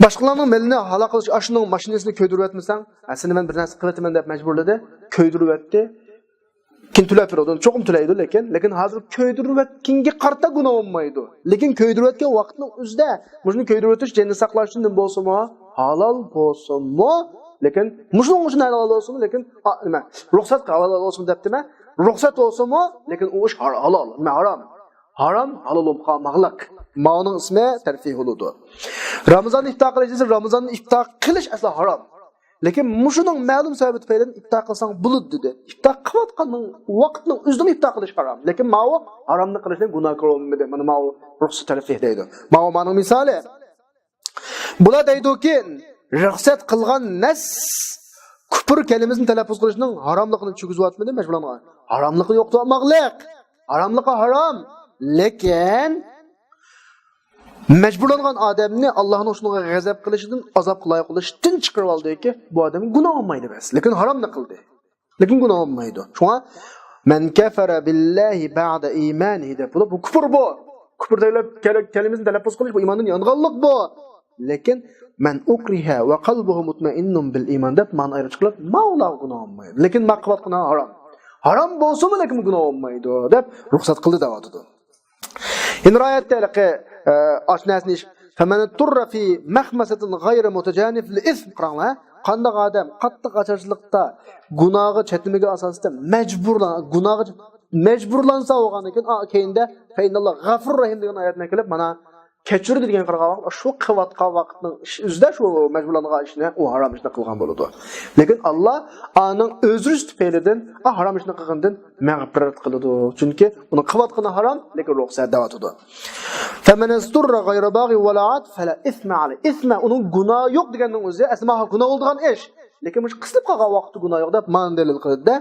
باشقىلارنىڭ مېلىنى ھالاك قىلىش، ئاشۇنىڭ ماشىنىسىنى كۆيدۈرۈۋەتمىسەڭ، ھە، سېنى مەن بىر نەرسە قىلىۋېتىمەن دەپ مەجبۇرلىدى، كۆيدۈرۈۋەتتى. كېيىن تۆلەپ بېرىدۇ. چوقۇم تۆلەيدۇ، لېكىن، لېكىن ھازىر كۆيدۈرۈۋەتكەنگە قارىتا گۇناھ بولمايدۇ. لېكىن كۆيدۈرۈۋەتكەن ۋاقىتنىڭ ئۆزىدە مۇشۇنى كۆيدۈرۈۋېتىش جېنىنى ساقلاش ئۈچۈن نېمە بولسىمۇ، ھالال بولسىمۇ، لېكىن مۇشۇنىڭ ئۈچۈن ھالال بولسىمۇ، لېكىن، ئا، نېمە، رۇخسەت ھالال بولسىمۇ دەپتىمەن. رۇخسەت بولسىمۇ، لېكىن ئۇ ئىش ھار-، ھالال، نېمە، ھارام. ھارام، ھالال بولۇپ قالماقلىق. ماۋۇنىڭ ئىسمى تەرفىھ بولىدۇ. رامىزاننى ئىپتار قىلىش دېسە، رامىزاننى ئىپتار قىلىش ئەسلا ھارام. لېكىن مۇشۇنىڭ مەلۇم سەۋەبى تۈپەيلىدىن ئىپتار قىلساڭ بولىدۇ دېدى. ئىپتار قىلىۋاتقاننىڭ ۋاقىتنىڭ ئۆزىدىمۇ ئىپتار قىلىش ھارام. لېكىن ماۋۇ ھارامنى قىلىشنى گۇناھكار بولمىدى. مانا ماۋۇ رۇخسەت تەرفىھ دەيدۇ. ماۋۇ مانىڭ مىسالى. بۇلار دەيدۇكى، رۇخسەت قىلغان نەس كۇپۇر كەلىمىسىنى تەلەپپۇز قىلىشنىڭ ھاراملىقىنى چۈشۈرۈۋاتمىدى، مەجبۇرلانغان. ھاراملىقىنى يوقىتىۋاتماقلىق. ھاراملىقى ھارام. لېكىن مەجبۇرلانغان ئادەمنى ئاللاھنىڭ شۇنىڭغا غەزەپ قىلىشىدىن، ئازابقا لايىق قىلىشىدىن چىقىرىۋالدىكى، بۇ ئادەمگە گۇناھ بولمايدۇ بەس. لېكىن ھارامنى قىلدى. لېكىن گۇناھ بولمايدۇ. شۇڭا، مەن كەفەرە بىللاھى بەئدە ئىمانىھى دەپ بولۇپ، بۇ كۇپۇر بۇ. كۇپۇر دەپ كەل-، كەلىمىسىنى تەلەپپۇز قىلىش، بۇ ئىماندىن يانغانلىق بۇ. لېكىن، مەن ئۇكرىھە ۋە قەلبۇھۇ مۇتمەئىننۇن بىل ئىمان دەپ مانا ئايرىپ چىقىرىپ، ماۋۇلارغا گۇناھ بولمايدۇ. لېكىن ما قىلىۋاتقىنى ھارام. ھارام بولسىمۇ، لېكىن گۇناھ بولمايدۇ دەپ رۇخسەت قىلدى دەۋاتىدۇ. يەنە رىۋايەتتە ھېلىقى، ئە، ئاچ نەرسىنى ئىچىپ، فەمەن تۇررە فى مەخمەسەتىن غەيرە مۇتەجانىف لى ئىسم. قاراڭلار، قانداق ئادەم قاتتىق ئاچارچىلىقتا گۇناھقا چەتنىمىگەن ئاساستا مەجبۇرلان-، گۇناھقا مەجبۇرلانسا بولغاندىكىن، ئا، كەينىدە فەئىنناللاھ غەفۇر رەھىم دېگەن ئايەتنى كېلىپ، مانا كەچۈرىدۇ دېگەن قىلغان ۋاقىت، شۇ قىلىۋاتقان ۋاقىتنىڭ ئىش ئۆزىدە شۇ مەجبۇرلانغان ئىشنى، ئۇ ھارام ئىشنى قىلغان بولىدۇ. لېكىن ئاللاھ ئانىڭ ئۆزرى تۈپەيلىدىن، ئا، ھارام ئىشنى قىلغىنىدىن مەغپىرەت قىلىدۇ. چۈنكى ئۇنىڭ قىلىۋاتقىنى ھارام، لېكىن رۇخسەت دەۋاتىدۇ. فەمەن ئىستۇررە غەيرە باغىن ۋەلا ئاد فەلا ئىسمە ئەلەيھ. ئىسمە، ئۇنىڭ گۇناھى يوق دېگەننىڭ ئۆزى، ئەسلى مانا گۇناھ بولىدىغان ئىش. لېكىن مۇشۇ قىسىلىپ قالغان ۋاقىتتا گۇناھ يوق دەپ مانا دەلىل قىلدى-دە.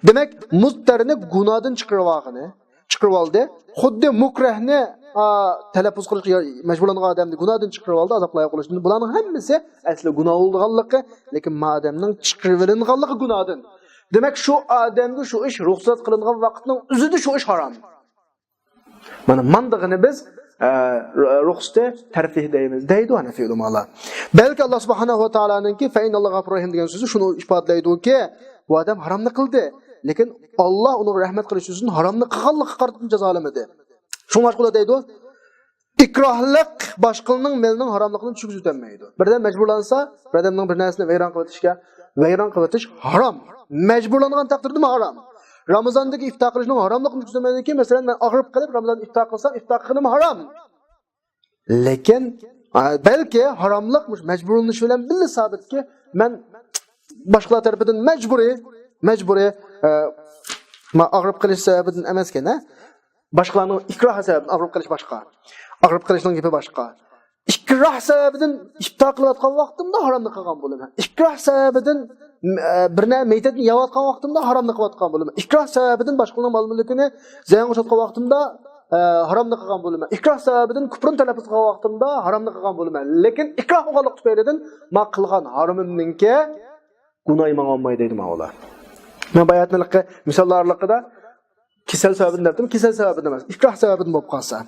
دېمەك، مۇزتەرنى گۇناھدىن چىقىرىۋالغىنى، چىقىرىۋالدى. خۇددى مۇكرەھنى، ئا، تەلەپپۇز قىلىشقا مەجبۇرلانغان ئادەمنى گۇناھدىن چىقىرىۋالدى، ئازابقا لايىق قىلىشتىن. بۇلارنىڭ ھەممىسى ئەسلى گۇناھ بولىدىغانلىقى، لېكىن ما ئادەمنىڭ چىقىرىۋېلىنغانلىقى گۇناھدىن. دېمەك، شۇ ئادەمگە شۇ ئىش رۇخسەت قىلىنغان ۋاقىتنىڭ ئۆزىدە شۇ ئىش ھارام. مانا، ماندىغىنى بىز، ئە، رۇخسىتى تەرفىھ دەيمىز، دەيدۇ ھەنەفىي ئۆلىمالار. بەلكى ئاللا سۇبھانەھۇ ۋە تائالانىڭكى فەئىنناللاھا غەفۇر رەھىم دېگەن سۆزى شۇنى ئىپادىلەيدۇكى، بۇ ئادەم ھارامنى قىلدى. لېكىن ئاللا ئۇنىڭغا رەھمەت قىلىش ئۈچۈن ھارامنى قىلغانلىققا قارىتىپ جازالىمىدى. شۇڭلاشقا ئۇلار دەيدۇ، ئىكراھلىق باشقىنىڭ مېلىنىڭ ھاراملىقىنى چۈشكۈزۈۋېتەلمەيدۇ. بىردەم مەجبۇرلانسا، بىردەمنىڭ بىر نەرسىنى ۋەيران قىلىۋېتىشكە، ۋەيران قىلىۋېتىش ھارام. مەجبۇرلانغان تەقدىردىمۇ ھارام. رامىزاندىكى ئىپتار قىلىشنىڭ ھاراملىقىنى چۈشكۈزەلمەيدۇكى، مەسىلەن، مەن ئاغرىپ قېلىپ رامىزاندا ئىپتار قىلسام، ئىپتار قىلغىنىم ھارام. لېكىن، ئا، بەلكى ھاراملىق مۇشۇ مەجبۇرلىنىش بىلەن بىللە سابىتكى، مەن باشقىلار تەرىپىدىن مەجبۇرىي، مەجبۇرىي، ئە، ما ئاغرىپ قېلىش سەۋەبىدىن ئەمەسكەن، ھە؟ باشقىلارنىڭ ئىكراھى سەۋەبىدىن ئاغرىپ قېلىش باشقا. ئاغرىپ قېلىشنىڭ گېپى باشقا. ئىكراھ سەۋەبىدىن ئىپتار قىلىۋاتقان ۋاقتىمدا ھارامنى قىلغان بولىمەن. ئىكراھ سەۋەبىدىن، ئە، بىر نە-، مەيتەتنى يەۋاتقان ۋاقتىمدا ھارامنى قىلىۋاتقان بولىمەن. ئىكراھ سەۋەبىدىن باشقىلارنىڭ مال-مۈلكىنى زىيانغا ئۇچراتقان ۋاقتىمدا، ئە، ھارامنى قىلغان بولىمەن. ئىكراھ سەۋەبىدىن كۇپرىنى تەلەپپۇز قىلغان ۋاقتىمدا ھارامنى قىلغان بولىمەن. لېكىن ئىكراھ بولغانلىق تۈپەيلىدىن ما قىلغان ھارىمىمنىڭكى گۇناھى ماڭا بولماي دەيدۇ ماۋۇلار. مەن بايا ئېيتقانلىقى مىساللارلىقىدا كېسەل سەۋەبىدىن دەپتىم، كېسەل سەۋەبىدىن ئەمەس، ئىكراھ سەۋەبىدىن بولۇپ قالسا.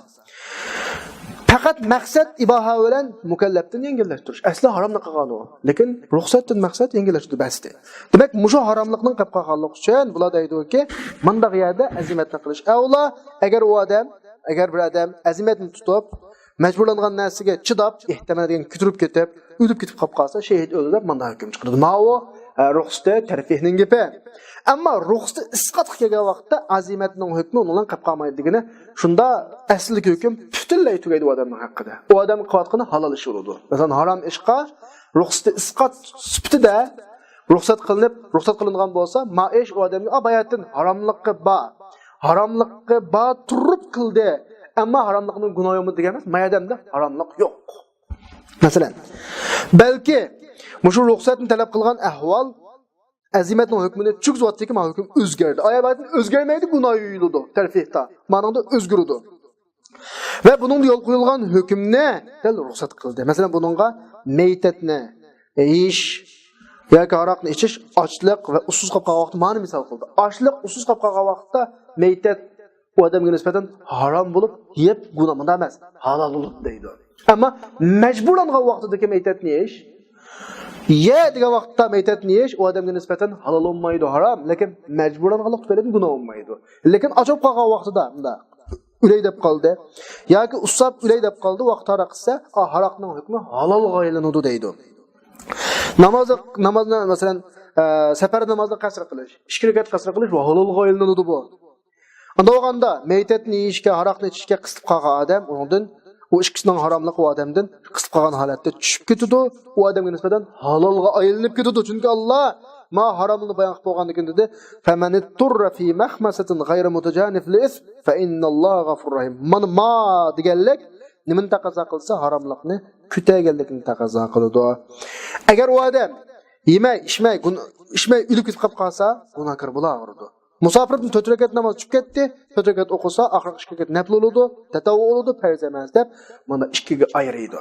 پەقەت مەقسەت ئىباھە بىلەن مۇكەللەپتىن يەڭگىللەشتۈرۈش. ئەسلى ھارامنى قىلغان ئۇ. لېكىن رۇخسەتتىن مەقسەت يەڭگىللەشتۈردى، بەستى. دېمەك، مۇشۇ ھاراملىقنىڭ قېلىپ قالغانلىقى ئۈچۈن بۇلار دەيدۇكى، مانداق يەردە ئەزىمەتنى قىلىش ئەۋلا. ئەگەر ئۇ ئادەم، ئەگەر بىر ئادەم ئەزىمەتنى تۇتۇپ، مەجبۇرلانغان نەرسىگە چىداپ، ئېھتىمال دېگەن كۆتۈرۈپ كېتىپ، ئۆلۈپ كېتىپ قاپ قالسا، شېھىت ئۆلدى دەپ مانداق ھۆكۈم چىقىرىدۇ. ماۋۇ، ئە، رۇخسىتى تەرفىھنىڭ گېپى. ئەمما رۇخسىتى ئىسقاتقا كەلگەن ۋاقىتتا ئەزىمەتنىڭ ھۆكمى ئۇنىڭ بىلەن قېلىپ قالمايدۇ دېگىنى، شۇندا ئەسلىدىكى ھۆكۈم پۈتۈنلەي تۈگەيدۇ ئۇ ئادەمنىڭ ھەققىدە. ئۇ ئادەم قىلىۋاتقىنى ھالال ئىش بولىدۇ. مەسىلەن، ھارام ئىشقا رۇخسىتى ئىسقات سۈپىتىدە رۇخسەت قىلىنىپ، رۇخسەت قىلىنغان بولسا، ما ئىش ئۇ ئادەمگە، ئا، باياتىن ھاراملىقى بار. ھاراملىقى بار تۇرۇپ قىلدى. ئەمما ھاراملىقنىڭ گۇناھى يوقمۇ دېگەن ئەمەس. ما ئادەمدە ھاراملىق يوق. مەسىلەن، بەلكى مۇشۇ رۇخسەتنى تەلەپ قىلغان ئەھۋال ئەزىمەتنىڭ ھۆكمىنى چۈشكۈزۈۋاتىدىكى، ما ھۆكۈم ئۆزگەردى. ئايا باياتىن ئۆزگەرمەيدۇ، گۇناھ يۇيۇلىدۇ، تەرفىھتا. مانىڭدا ئۆزگىرىدۇ. ۋە بۇنىڭدا يول قويۇلغان ھۆكۈمنى دەل رۇخسەت قىلدى. مەسىلەن، بۇنىڭغا مەيتەتنى يېيىش ياكى ھاراقنى ئىچىش ئاچلىق ۋە ئۇسسۇز قاپ قالغان ۋاقىتتا مانى مىسال قىلدى. ئاچلىق، ئۇسسۇز قاپ قالغان ۋاقىتتا مەيتەت ئۇ ئادەمگە نىسبەتەن ھارام بولۇپ، يەپ گۇناھ، مۇنداق ئەمەس، ھالال بولۇپ دەيدۇ. ئەمما مەجبۇرلانغان ۋاقتىدىكى مەيتەتنى يېيىش، يە دېگەن ۋاقىتتا مەيتەتنى يېيىش ئۇ ئادەمگە نىسبەتەن ھالال بولمايدۇ، ھارام، لېكىن مەجبۇرلانغانلىق تۈپەيلىدىن گۇناھ بولمايدۇ. لېكىن ئاچ بولۇپ قالغان ۋاقتىدا مۇنداق ئۆلەي دەپ قالدى ياكى ئۇسساپ ئۆلەي دەپ قالدى، ۋاقتى ھاراق ئىچسە، ئا، ھاراقنىڭ ھۆكمى ھالالغا ئايلىنىدۇ دەيدۇ. ناماز، نامازنى، مەسىلەن، ئە، سەپەر نامازنى قەسر قىلىش، ئىككى رەكەت قەسر قىلىش ۋە ھالالغا ئايلىنىدۇ بۇ. ئۇنداق بولغاندا، مەيتەتنى يېيىشكە، ھاراقنى ئىچىشكە قىستىپ قالغان ئادەم، ئۇنىڭدىن ئۇ ئىككىسىنىڭ ھاراملىقى ئۇ ئادەمدىن قىستىپ قالغان ھالەتتە چۈشۈپ كېتىدۇ. ئۇ ئادەمگە نىسبەتەن ھالالغا ئايلىنىپ كېتىدۇ. چۈنكى ئاللا ما ھارامنى بايان قىلىپ بولغاندىن كېيىن دېدى، فَمَنِ اضْطُرَّ فِي مَخْمَصَةٍ غَيْرَ مُتَجَانِفٍ لِإِثْمٍ فَإِنَّ اللَّهَ غَفُورٌ رَحِيمٌ. مانا ما دېگەنلىك نېمىنى تەقەززا قىلسا، ھاراملىقنى كۆتەرگەنلىكنى تەقەززا قىلىدۇ. ئەگەر ئۇ ئادەم يېمەي، ئىچمەي، گۇن-، ئىچمەي ئۆلۈپ كېتىپ قالىپ قالسا، گۇناھكار بولاۋېرىدۇ. مۇساپىردىن تۆت رەكەت ناماز چۈشۈپ كەتتى، تۆت رەكەت ئوقۇسا، ئاخىرقى ئىككى رەكەت نەپلى بولىدۇ، تەتەۋۋۇ بولىدۇ، پەرز ئەمەس دەپ مانا ئىككىگە ئايرىيدۇ.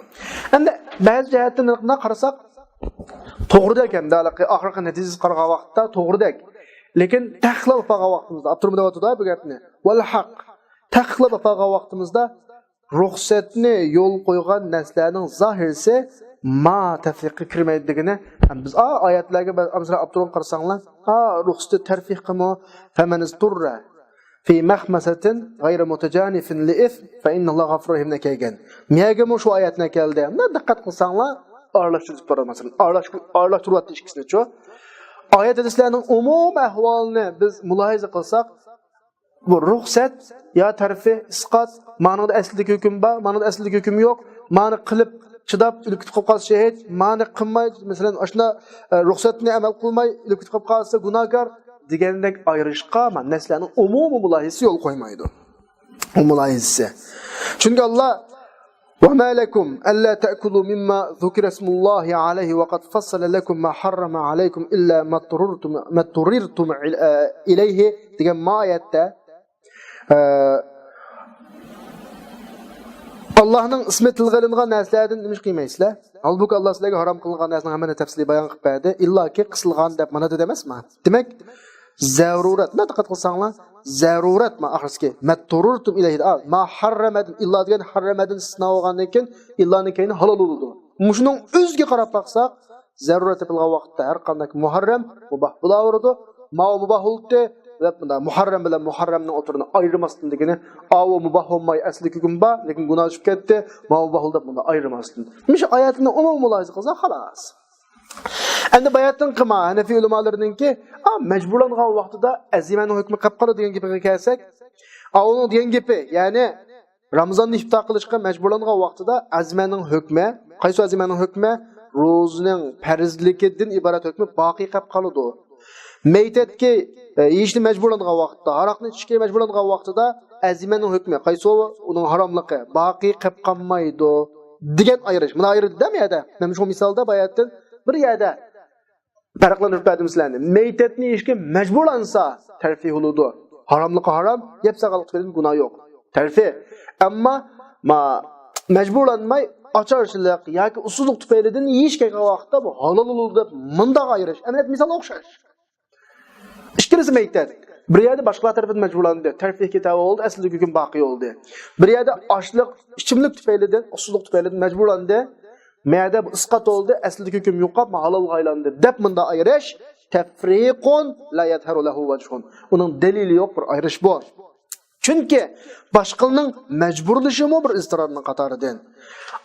ئەمدى بەزى جەھەتتىن قاراپ قارىساق، توغرىدەك ھەمدە ھېلىقى ئاخىرقى نەتىجىسىگە قارىغان ۋاقىتتا توغرىدەك. لېكىن تەھقىقلەپ باققان ۋاقتىمىزدا، ئاپتورمۇ دەۋاتىدۇ بۇ گەپنى. ۋەل ھەق. تەھقىقلەپ باققان ۋاقتىمىزدا رۇخسەتنى يول قويغان نەرسىلەرنىڭ زاھىرىسى ما تەفرىققە كىرمەيدۇ دېگىنى. بىز ئا ئايەتلەرگە بە-، مەسىلەن، ئاپتورغا قارىساڭلار، ئا رۇخسىتى تەرفىققىمۇ، فەمەن ئىزتۇررە فى مەخمەسەتىن غەيرە مۇتەجانىفىن لىئىسم فەئىننەللاھە غەفۇرۇر رەھىم دېگەن. مەگىمۇ شۇ ئايەتنى كەلدى. مۇنداق دىققەت قىلساڭلار، ئارىلاشتۇرۇپ بارىدۇ، مەسىلەن، ئارىلاش-، ئارىلاشتۇرۇۋەتتى ئىككىسىنىچۇ. ئايەت ھەدىسلەرنىڭ ئومۇمىي ئەھۋالىنى بىز مۇلاھىزە قىلساق، بۇ رۇخسەت يا تەرفى، ئىسقات، مانىڭدا ئەسلىدىكى ھۆكۈم بار، مانىڭدا ئەسلىدىكى ھۆكۈم يوق، مانى قىلىپ چىداپ ئۆلۈپ كېتىپ قالسا شېھىت، مانى قىلماي، مەسىلەن، ئاشۇنداق، ئە، رۇخسەتنى ئەمەل قىلماي ئۆلۈپ كېتىپ قالسا گۇناھكار دېگەندەك ئايرىشقا ما نەرسىلەرنىڭ ئومۇمىي مۇلاھىزىسى يول قويمايدۇ. ئۇ مۇلاھىزىسى. چۈنكى ئاللا، وما لكم ألا تأكلوا مما ذكر اسم الله عليه وقد فصل لكم ما حرم عليكم إلا ما اضطررتم، ما اضطررتم إليه دېگەن ما ئايەتتە، ئە، ئاللانىڭ ئىسمى تىلغا ئېلىنغان نەرسىلەردىن نېمە ئىش قىلمايسىلەر؟ ھالبۇكى، ئاللا سىلەرگە ھارام قىلىنغان نەرسىنىڭ ھەممىنى تەپسىلىي بايان قىلىپ بەردى. ئىللاكى قىسىلغان دەپ مانا دېدى ئەمەسمۇ؟ دېمەك، زەرۇرەت. مۇنداق دىققەت قىلساڭلار، زەرۇرەت ما ئاخىرسىكى. مەتتۇرۇرتۇم ئىلەيھى. ما ھەررەمەدىن. ئىللا دېگەن ھەررەمەدىن ئىستىسنا بولغاندىن كېيىن، ئىللانىڭ كەينى ھالال بولىدۇ. مۇشۇنىڭ ئۆزىگە قاراپ باقساق، زەرۇرەت تېپىلغان ۋاقىتتا ھەر قانداق مۇھەررەم مۇباھ بولاۋېرىدۇ. ماۋۇ مۇباھ بولدى دەپ مۇنداق مۇھەررەم بىلەن مۇھەررەمنىڭ ئوتتۇرىنى ئايرىماستىن دېگىنى، ئاۋۇ مۇباھ بولماي ئەسلىدىكى ھۆكۈم بار، لېكىن گۇناھ چۈشۈپ كەتتى، ماۋۇ مۇباھ بولدى دەپ مۇنداق ئايرىماستىن. مۇشۇ ئايەتنى ئومۇمىي مۇلاھىزە قىلساق خالاس. ئەمدى باياتتىن قىلما، ھەنەفىي ئۆلىمالىرىنىڭكى، ئا، مەجبۇرلانغان ۋاقتىدا ئەزىمەنىڭ ھۆكمى قېلىپ قالىدۇ دېگەن گېپىگە كەلسەك، ئا، ئۇنىڭ دېگەن گېپى، يەنى رامىزاننى ئىپتار قىلىشقا مەجبۇرلانغان ۋاقتىدا ئەزىمەنىڭ ھۆكمى، قايسى ئەزىمەنىڭ ھۆكمى؟ روزىنىڭ پەرزلىكىدىن ئىبارەت ھۆكمى باقىي قېلىپ قالىدۇ. مەيتەتكە، ئە، يېيىشنى مەجبۇرلانغان ۋاقىتتا، ھاراقنى ئىچىشكە مەجبۇرلانغان ۋاقتىدا ئەزىمەنىڭ ھۆكمى، قايسى ئۇنىڭ ھاراملىقى، باقىي قېلىپ قالمايدۇ دېگەن ئايرىش. مانا ئايرىدى-دە بۇ يەردە. مەن شۇ مىسالدا باياتتىن بىر يەردە پەرقلەندۈرۈپ بەردىم سىلەرنى. مەيتەتنى يېيىشكە مەجبۇرلانسا، تەرفىھ بولىدۇ. ھاراملىقى ھارام، يەپ سالغانلىق تۈپەيلىدىن گۇناھ يوق. تەرفىھ. ئەمما ما-، مەجبۇرلانماي، ئاچارچىلىق ياكى ئۇسسۇزلۇق تۈپەيلىدىن يېيىش كەلگەن ۋاقىتتا بۇ ھالال بولىدۇ دەپ مۇنداق ئايرىش. ئەمەلىيەت مىسال ئوخشاش. ئىككىلىسى مەيتەت. بىر يەردە باشقىلار تەرىپىدىن مەجبۇرلاندى، تەرفىھكە تەۋە بولدى، ئەسلىدىكى ھۆكۈم باقىي بولدى. بىر يەردە ئاشلىق، ئىچىملىك تۈپەيلىدىن، ئۇسسۇزلۇق تۈپەيلىدىن مەجبۇرلاندى. مەيەدە بۇ ئىسقات بولدى، ئەسلىدىكى ھۆكۈم يوقاپ، ھالالغا ئايلاندى دەپ مۇنداق ئايرىش، تەفرىقۇن لا يەزھەرۇ لەھۇ ۋەجھۇن. ئۇنىڭ دەلىلى يوق بىر ئايرىش بۇ. چۈنكى باشقىلارنىڭ مەجبۇرلىشىمۇ بىر ئىزتىرارنىڭ قاتارىدىن.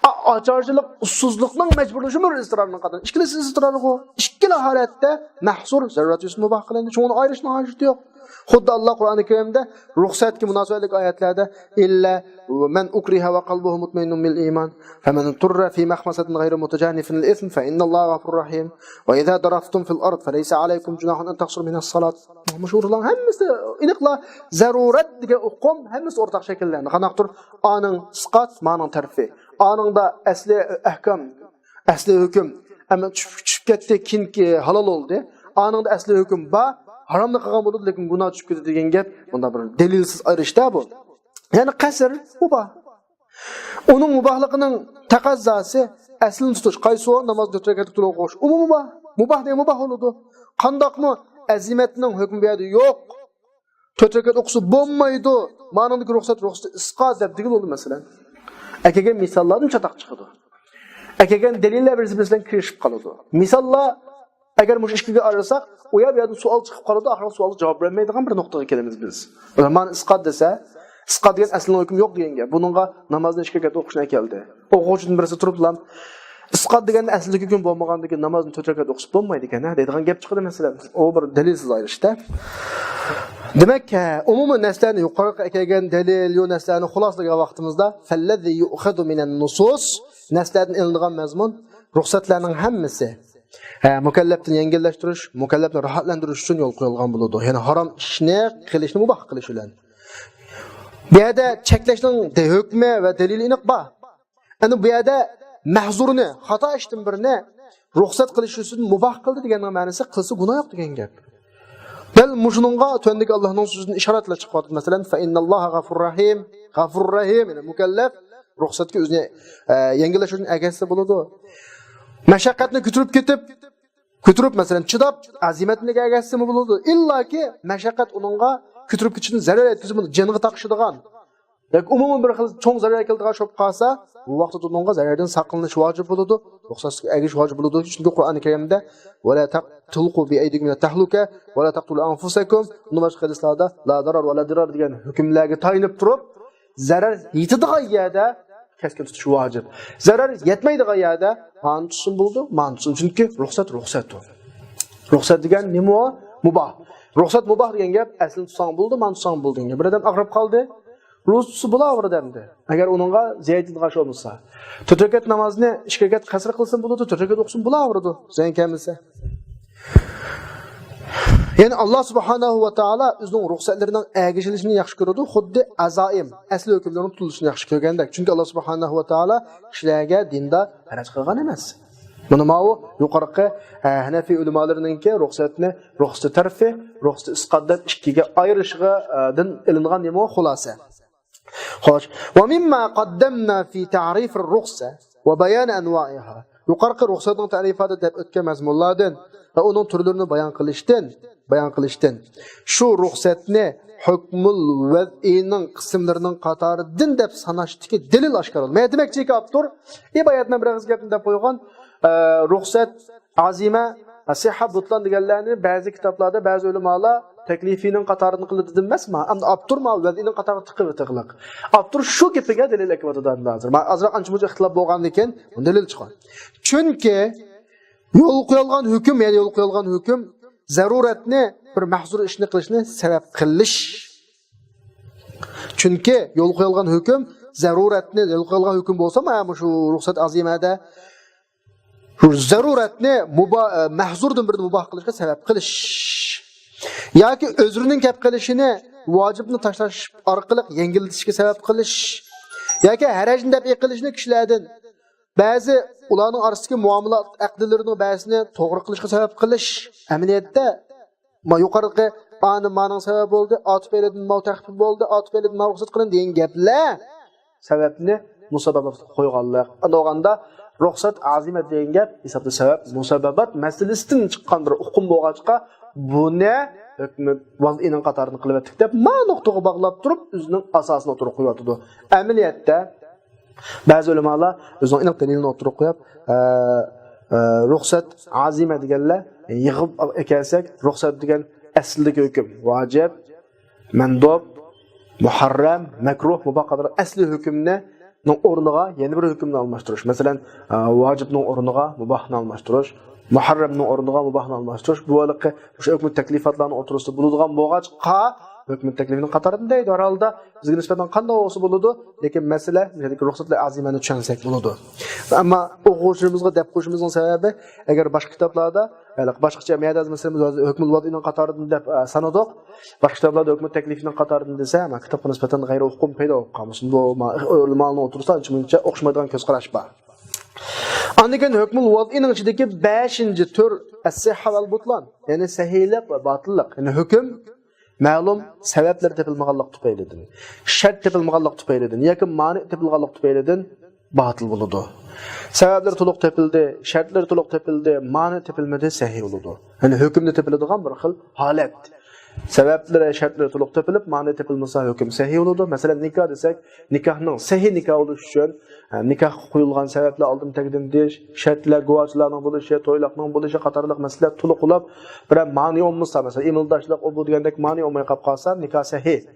ئا-، ئاچارچىلىق، ئۇسسۇزلۇقنىڭ مەجبۇرلىشىمۇ بىر ئىزتىرارنىڭ قاتارىدىن. ئىككىلىسى ئىزتىرارغۇ. ئىككىلا ھالەتتە مەھزۇر زەرۇرەت يۈزىسىدىن مۇباھ قىلىندى. شۇڭا ئۇنى ئايرىشنىڭ ھاجىتى يوق. خۇددى ئاللا قۇرئانى كەرىمدە رۇخسەتكە مۇناسىۋەتلىك ئايەتلەردە، إلا من أكره وقلبه مطمئن بالإيمان فمن اضطر في مخمصة غير متجانف لإثم فإن الله غفور رحيم وإذا ضربتم في الأرض فليس عليكم جناح أن تقصروا من الصلاة. مۇشۇ ئورۇنلارنىڭ ھەممىسى ئېنىقلا زەرۇرەت دېگەن ئۇقۇم ھەممىسى ئورتاق شەكىللەندى. قانداقتۇر ئانىڭ ئىسقات، مانىڭ تەرفى. ئانىڭدا ئەسلى ئەھكام، ئەسلى ھۆكۈم، ئەمما چۈشۈپ، چۈشۈپ كەتتى، كېيىنكى ھالال بولدى. ئانىڭدا ئەسلى ھۆكۈم بار، ھارامنى قىلغان بولىدۇ، لېكىن گۇناھ چۈشۈپ كېتىدۇ دېگەن گەپ، بۇنداق بىر دەلىلسىز ئايرىشتا بۇ. يەنى قەسر، مۇباھ. ئۇنىڭ مۇباھلىقىنىڭ تەقەززاسى ئەسلىنى تۇتۇش، قايسى ئۇ؟ نامازنى تۆت رەكەتلىك تولۇق ئوقۇش. ئۇمۇ مۇباھ. مۇباھ دېگەن مۇباھ بولىدۇ. قانداقمۇ ئەزىمەتنىڭ ھۆكمى بۇ يەردە يوق. تۆت رەكەت ئوقۇسا بولمايدۇ. مانىڭدىكى رۇخسەت، رۇخسەت ئىسقات دەپ دېگىلى بولىدۇ، مەسىلەن. ئەكەلگەن مىساللاردىن چاتاق چىقىدۇ. ئەكەلگەن دەلىللەر بىر-بىرى بىلەن كىرىشىپ قالىدۇ. مىساللار ئەگەر مۇشۇ ئىككىگە ئايرىساق، ئۇ يەر بۇ يەردىن سوئال چىقىپ قالىدۇ، ئاخىرى سوئالغا جاۋاب بېرەلمەيدىغان بىر نۇقتىغا كېلىمىز بىز. مانا ئىسقات دېسە، ئىسقات دېگەن ئەسلىنىڭ ھۆكمى يوق دېگەن گەپ. بۇنىڭغا نامازنى ئىككى رەكەت ئوقۇشنى ئەكەلدى. ئوقۇغۇچىدىن بىرسى تۇرۇپلا، ئىسقات دېگەن ئەسلىدىكى ھۆكۈم بولمىغاندىن كېيىن نامازنى تۆت رەكەت ئوقۇسا بولمايدىكەن ھە دەيدىغان گەپ چىقىدۇ مەسىلەن. ئۇ بىر دەلىلسىز ئايرىشتا. دېمەك، ھە، ئومۇمەن نەسلەرنى يۇقىرىقى ئەكەلگەن دەلىل، يۇ نەسلەرنى خۇلاسىلىگەن ۋاقتىمىزدا، فەللەزى يۇئخەزۇ مىنەن نۇسۇس، نەسلەردىن ئېلىنىدىغان مەزمۇن، رۇخسەتلەرنىڭ ھەممىسى، ھە، مۇكەللەپتىن يەڭگىللەشتۈرۈش، مۇكەللەپنى راھەتلەندۈرۈش ئۈچۈن يول قويۇلغان بولىدۇ. يەنى ھارام ئىشنى قىلىشنى مۇباھ قىلىش بىلەن. بۇ يەردە چەكلەشنىڭ دە-، ھۆكمى ۋە دەلىلى ئېنىق بار. ئەنە بۇ يەردە مەھزۇرنى، خاتا ئىشتىن بىرنى رۇخسەت قىلىش ئۈچۈن مۇباھ قىلدى دېگەننىڭ مەنىسى قىلسا گۇناھ يوق دېگەن گەپ. دەل مۇشۇنىڭغا تۆۋەندىكى ئاللاھنىڭ سۆزىدىن ئىشارەتلەر چىقىۋاتىدۇ. مەسىلەن، فَإِنَّ اللَّهَ غَفُورٌ رَحِيمٌ. غەفۇرۇر رەھىم، يەنى مۇكەللەپ رۇخسەتكە ئۆزىنى، ئە، يەڭگىللەش ئۈچۈن ئەگەشسە بولىدۇ. مەشەققەتنى كۆتۈرۈپ كېتىپ، كۆتۈرۈپ، مەسىلەن، چىداپ، ئەزىمەتنى ئەگەشسىمۇ بولىدۇ. ئىللاكى مەشەققەت ئۇنىڭغا كۆتۈرۈپ كېتىشتىن زەرەر يەتكۈزۈپ، ئۇنى جېنىغا تاقىشىدىغان، ياكى ئومۇمەن بىر خىل چوڭ زەرەر كېلىدىغان ئىش بولۇپ قالسا، بۇ ۋاقىتتا ئۇنىڭغا زەرەردىن ساقلىنىش ۋاجىپ بولىدۇ، رۇخسەتكە ئەگىشىش ۋاجىپ بولىدۇ. چۈنكى قۇرئانى كەرىمدە، «وَلَا تَقْ-، تُلْقُوا بِأَيْدِيكُمْ إِلَى التَّهْلُكَةِ وَلَا تَقْتُلُوا أَنْفُسَكُمْ»، ئۇندىن باشقا ھەدىسلەردە، «لَا ضَرَرَ وَلَا ضِرَارَ» دېگەن ھۆكۈملەرگە تايىنىپ تۇرۇپ، زەرەر يېتىدىغان يەردە كەسكىن تۇتۇش ۋاجىپ. زەرەر يەتمەيدىغان يەردە مانى تۇتسىمۇ بولىدۇ، مانى تۇتسىمۇ، چۈنكى رۇخسەت رۇخسەتتۇر. رۇخسەت دېگەن نېمە ئۇ؟ مۇباھ. رۇخسەت مۇباھ دېگەن گەپ، ئەسلىنى تۇتساڭ بولىدۇ، مانى تۇتساڭ بولىدۇ دېگەن گەپ. بىر ئادەم ئاغرىپ قالدى، روزا تۇتسا بولاۋېرىدۇ ئەمدى. ئەگەر ئۇنىڭغا زىيادە يېتىدىغان ئىش بولمىسا. تۆت رەكەت نامازنى ئىككى رەكەت قەسىر قىلسىمۇ بولىدۇ، تۆت رەكەت ئوقۇسىمۇ بولاۋېرىدۇ، زىيان كەلمىسە. يەنى ئاللا سۇبھانەھۇ ۋە تائالا ئۆزىنىڭ رۇخسەتلىرىنىڭ ئەگىشىلىشىنى ياخشى كۆرىدۇ، خۇددى ئەزائىم، ئەسلى ھۆكۈملىرىنىڭ تۇتۇلۇشىنى ياخشى كۆرگەندەك. چۈنكى ئاللا سۇبھانەھۇ ۋە تائالا كىشىلەرگە دىندا ھەرەج قىلغان ئەمەس. مانا ماۋۇ يۇقىرىقى، ئە، ھەنەفىي ئۆلىمالىرىنىڭكى رۇخسەتنى، رۇخسىتى تەرفى، رۇخسىتى ئىسقات دەپ ئىككىگە ئايرىشىغا، ئە، دىن ئېلىنغان نېمە خۇلاسە. خوش. وَمِمَّا قَدَّمْنَا فِي تَعْرِيفِ الرُّخْصَةِ وَبَيَانِ أَنْوَاعِهَا. يۇقىرىقى رۇخسەتنىڭ تەرىپاتى دەپ ئۆتكەن مەزمۇنلاردىن ۋە ئۇنىڭ تۈرلىرىنى بايان قىلىشتىن، بايان قىلىشتىن شۇ رۇخسەتنى ھۆكمۇل ۋەزئىنىڭ قىسىملىرىنىڭ قاتارىدىن دەپ ساناشتىكى دەلىل ئاشكارىلىدى. مەن دېمەكچىكى، ئاپتور ئى باياتىن بىر ئېغىز گەپنى دەپ قويغان، ئە، رۇخسەت، ئازىمە، سىھھە، بۇتلان دېگەنلەرنى بەزى كىتابلاردا بەزى ئۆلىمالار تەكلىفىنىڭ قاتارىدىن قىلىدۇ دېدىم ئەمەسما؟ ئەمدى ئاپتور ماۋۇ ۋەزئىنىڭ قاتارىغا تىقىۋېتىغلىق. ئاپتور شۇ گېپىگە دەلىل ئەكىۋاتىدۇ ئەمدى ھازىر. مانا ئازراق ئانچە-مۇنچە ئىختىلاپ بولغاندىن كېيىن دەلىل چىققان. چۈنكى يولغا قويۇلغان ھۆكۈم، يەنى يولغا قويۇلغان ھۆكۈم زەرۇرەتنى بىر مەھزۇر ئىشنى قىلىشنى سەۋەب قىلىش. چۈنكى يولغا قويۇلغان ھۆكۈم زەرۇرەتنى، يولغا قويۇلغان ھۆكۈم بولسا، مانا مۇشۇ رۇخسەت ئازىمەدە زەرۇرەتنى مۇبا-، ئە، مەھزۇردىن بىرنى مۇباھ قىلىشقا سەۋەب قىلىش. ياكى ئۆزرىنىڭ كەپ قېلىشىنى ۋاجىپنى تاشلاش ئارقىلىق يەڭگىللىتىشكە سەۋەب قىلىش. ياكى ھەرەجنى دەپئى قىلىشنى كىشىلەردىن بەزى ئۇلارنىڭ ئارىسىدىكى مۇئامىلات ئەقدىلىرىنىڭ بەزىسىنى توغرا قىلىشقا سەۋەب قىلىش. ئەمەلىيەتتە، ما يۇقىرىقى ئانى مانىڭ سەۋەبى بولدى، ئا تۈپەيلىدىن ماۋۇ تەخپىپ بولدى، ئا تۈپەيلىدىن ماۋۇ رۇخسەت قىلىندى دېگەن گەپلەر سەۋەبنى مۇسەببەت قىلىپ قويغانلىق. ئەمدى بولغاندا رۇخسەت ئازىمە دېگەن گەپ ھېسابتا سەۋەب مۇسەببەت مەسىلىسىدىن چىققان بىر ئۇقۇم بولغاچقا، بۇنى ھۆكمى ۋەزئىنىڭ قاتارىدىن قىلىۋەتتۇق دەپ، ما نۇقتىغا باغلاپ تۇرۇپ، ئۆزىنىڭ ئاساسىنى ئوتتۇرىغا قويۇۋاتىدۇ. ئەمەلىيەتتە، بەزى ئۆلىمالار ئۆزىنىڭ ئېنىق دەلىلىنى ئوتتۇرىغا قويۇپ، ئە، ئە، رۇخسەت ئازىمە دېگەنلەر يىغىپ ئەكەلسەك، رۇخسەت دېگەن ئەسلىدىكى ھۆكۈم، ۋاجىپ، مەندۇب، مۇھەررەم، مەكرۇھ، مۇباھ قاتارلىق ئەسلى ھۆكۈمنى، نىڭ ئورنىغا يەنە بىر ھۆكۈمنى ئالماشتۇرۇش. مەسىلەن، ئە، ۋاجىپنىڭ ئورنىغا مۇباھنى ئالماشتۇرۇش، مۇھەررەمنىڭ ئورنىغا مۇباھنى ئالماشتۇرۇش. بۇ ھېلىقى مۇشۇ ھۆكمى تەكلىپاتلارنىڭ ئوتتۇرىسىدا بولىدىغان بولغاچقا، ھۆكمى تەكلىپىنىڭ قاتارىدىن دەيدۇ. ھەر ھالدا بىزگە نىسبەتەن قانداق بولسا بولىدۇ، لېكىن مەسىلە، بۇ يەردىكى رۇخسەتلەر ئازىمەنى چۈشەنسەك بولىدۇ. ئەمما ئوقۇغۇچىمىزغا دەپ قويۇشىمىزنىڭ سەۋەبى، ئەگەر باشقا كىتابلاردا، يەنى باشقىچە مەيەدە مەسىلەن، ھۆكمۇل ۋەزئىنىڭ قاتارىدىن دەپ، ئە، سانىدۇق. باشقا كىتابلاردا ھۆكمى تەكلىفىنىڭ قاتارىدىن دېسە، مانا كىتابقا نىسبەتەن غەيرىي ئۇقۇم پەيدا بولۇپ قالمىسۇن. بۇ، ما، ئۆلىمانىڭ ئوتتۇرىسىدا ئانچە مۇنچە ئوخشىمايدىغان كۆز قاراش بار. ئاندىن كېيىن ھۆكمۇل ۋەزئىنىڭ ئىچىدىكى بەشىنچى تۈر ئەس-سىھھە ۋەل بۇتلان، يەنى سەھىيلىق ۋە باتىللىق، يەنى ھۆكۈم مەلۇم سەۋەبلەر تېپىلمىغانلىق تۈپەيلىدىن، شەرت تېپىلمىغانلىق تۈپەيلىدىن ياكى مانىئ تېپىلغانلىق تۈپەيلىدىن باتىل بولىدۇ. سەۋەبلىرى تولۇق تېپىلدى، شەرتلىرى تولۇق تېپىلدى، مانىئ تېپىلمىدى، سەھىھ بولىدۇ. يەنى ھۆكۈمدە تېپىلىدىغان بىر خىل ھالەت. سەۋەبلىرى، شەرتلىرى تولۇق تېپىلىپ، مانىئ تېپىلمىسا، ھۆكۈم سەھىھ بولىدۇ. مەسىلەن، نىكاھ دېسەك، نىكاھنىڭ سەھىھ نىكاھ بولۇشى ئۈچۈن، ھە، نىكاھقا قويۇلغان سەۋەبلەر ئالدىن تەقدىم ئېتىش، شەرتلەر، گۇۋاچىلارنىڭ بولۇشى، تويلاقنىڭ بولۇشى قاتارلىق مەسىلىلەر تولۇق بولۇپ، بىرەر مانىئ بولمىسا، مەسىلەن، ئىمىلداشلىق، ئۇ بۇ دېگەندەك مانىئ بولماي قاپ قالسا، نىكاھ سەھىھ.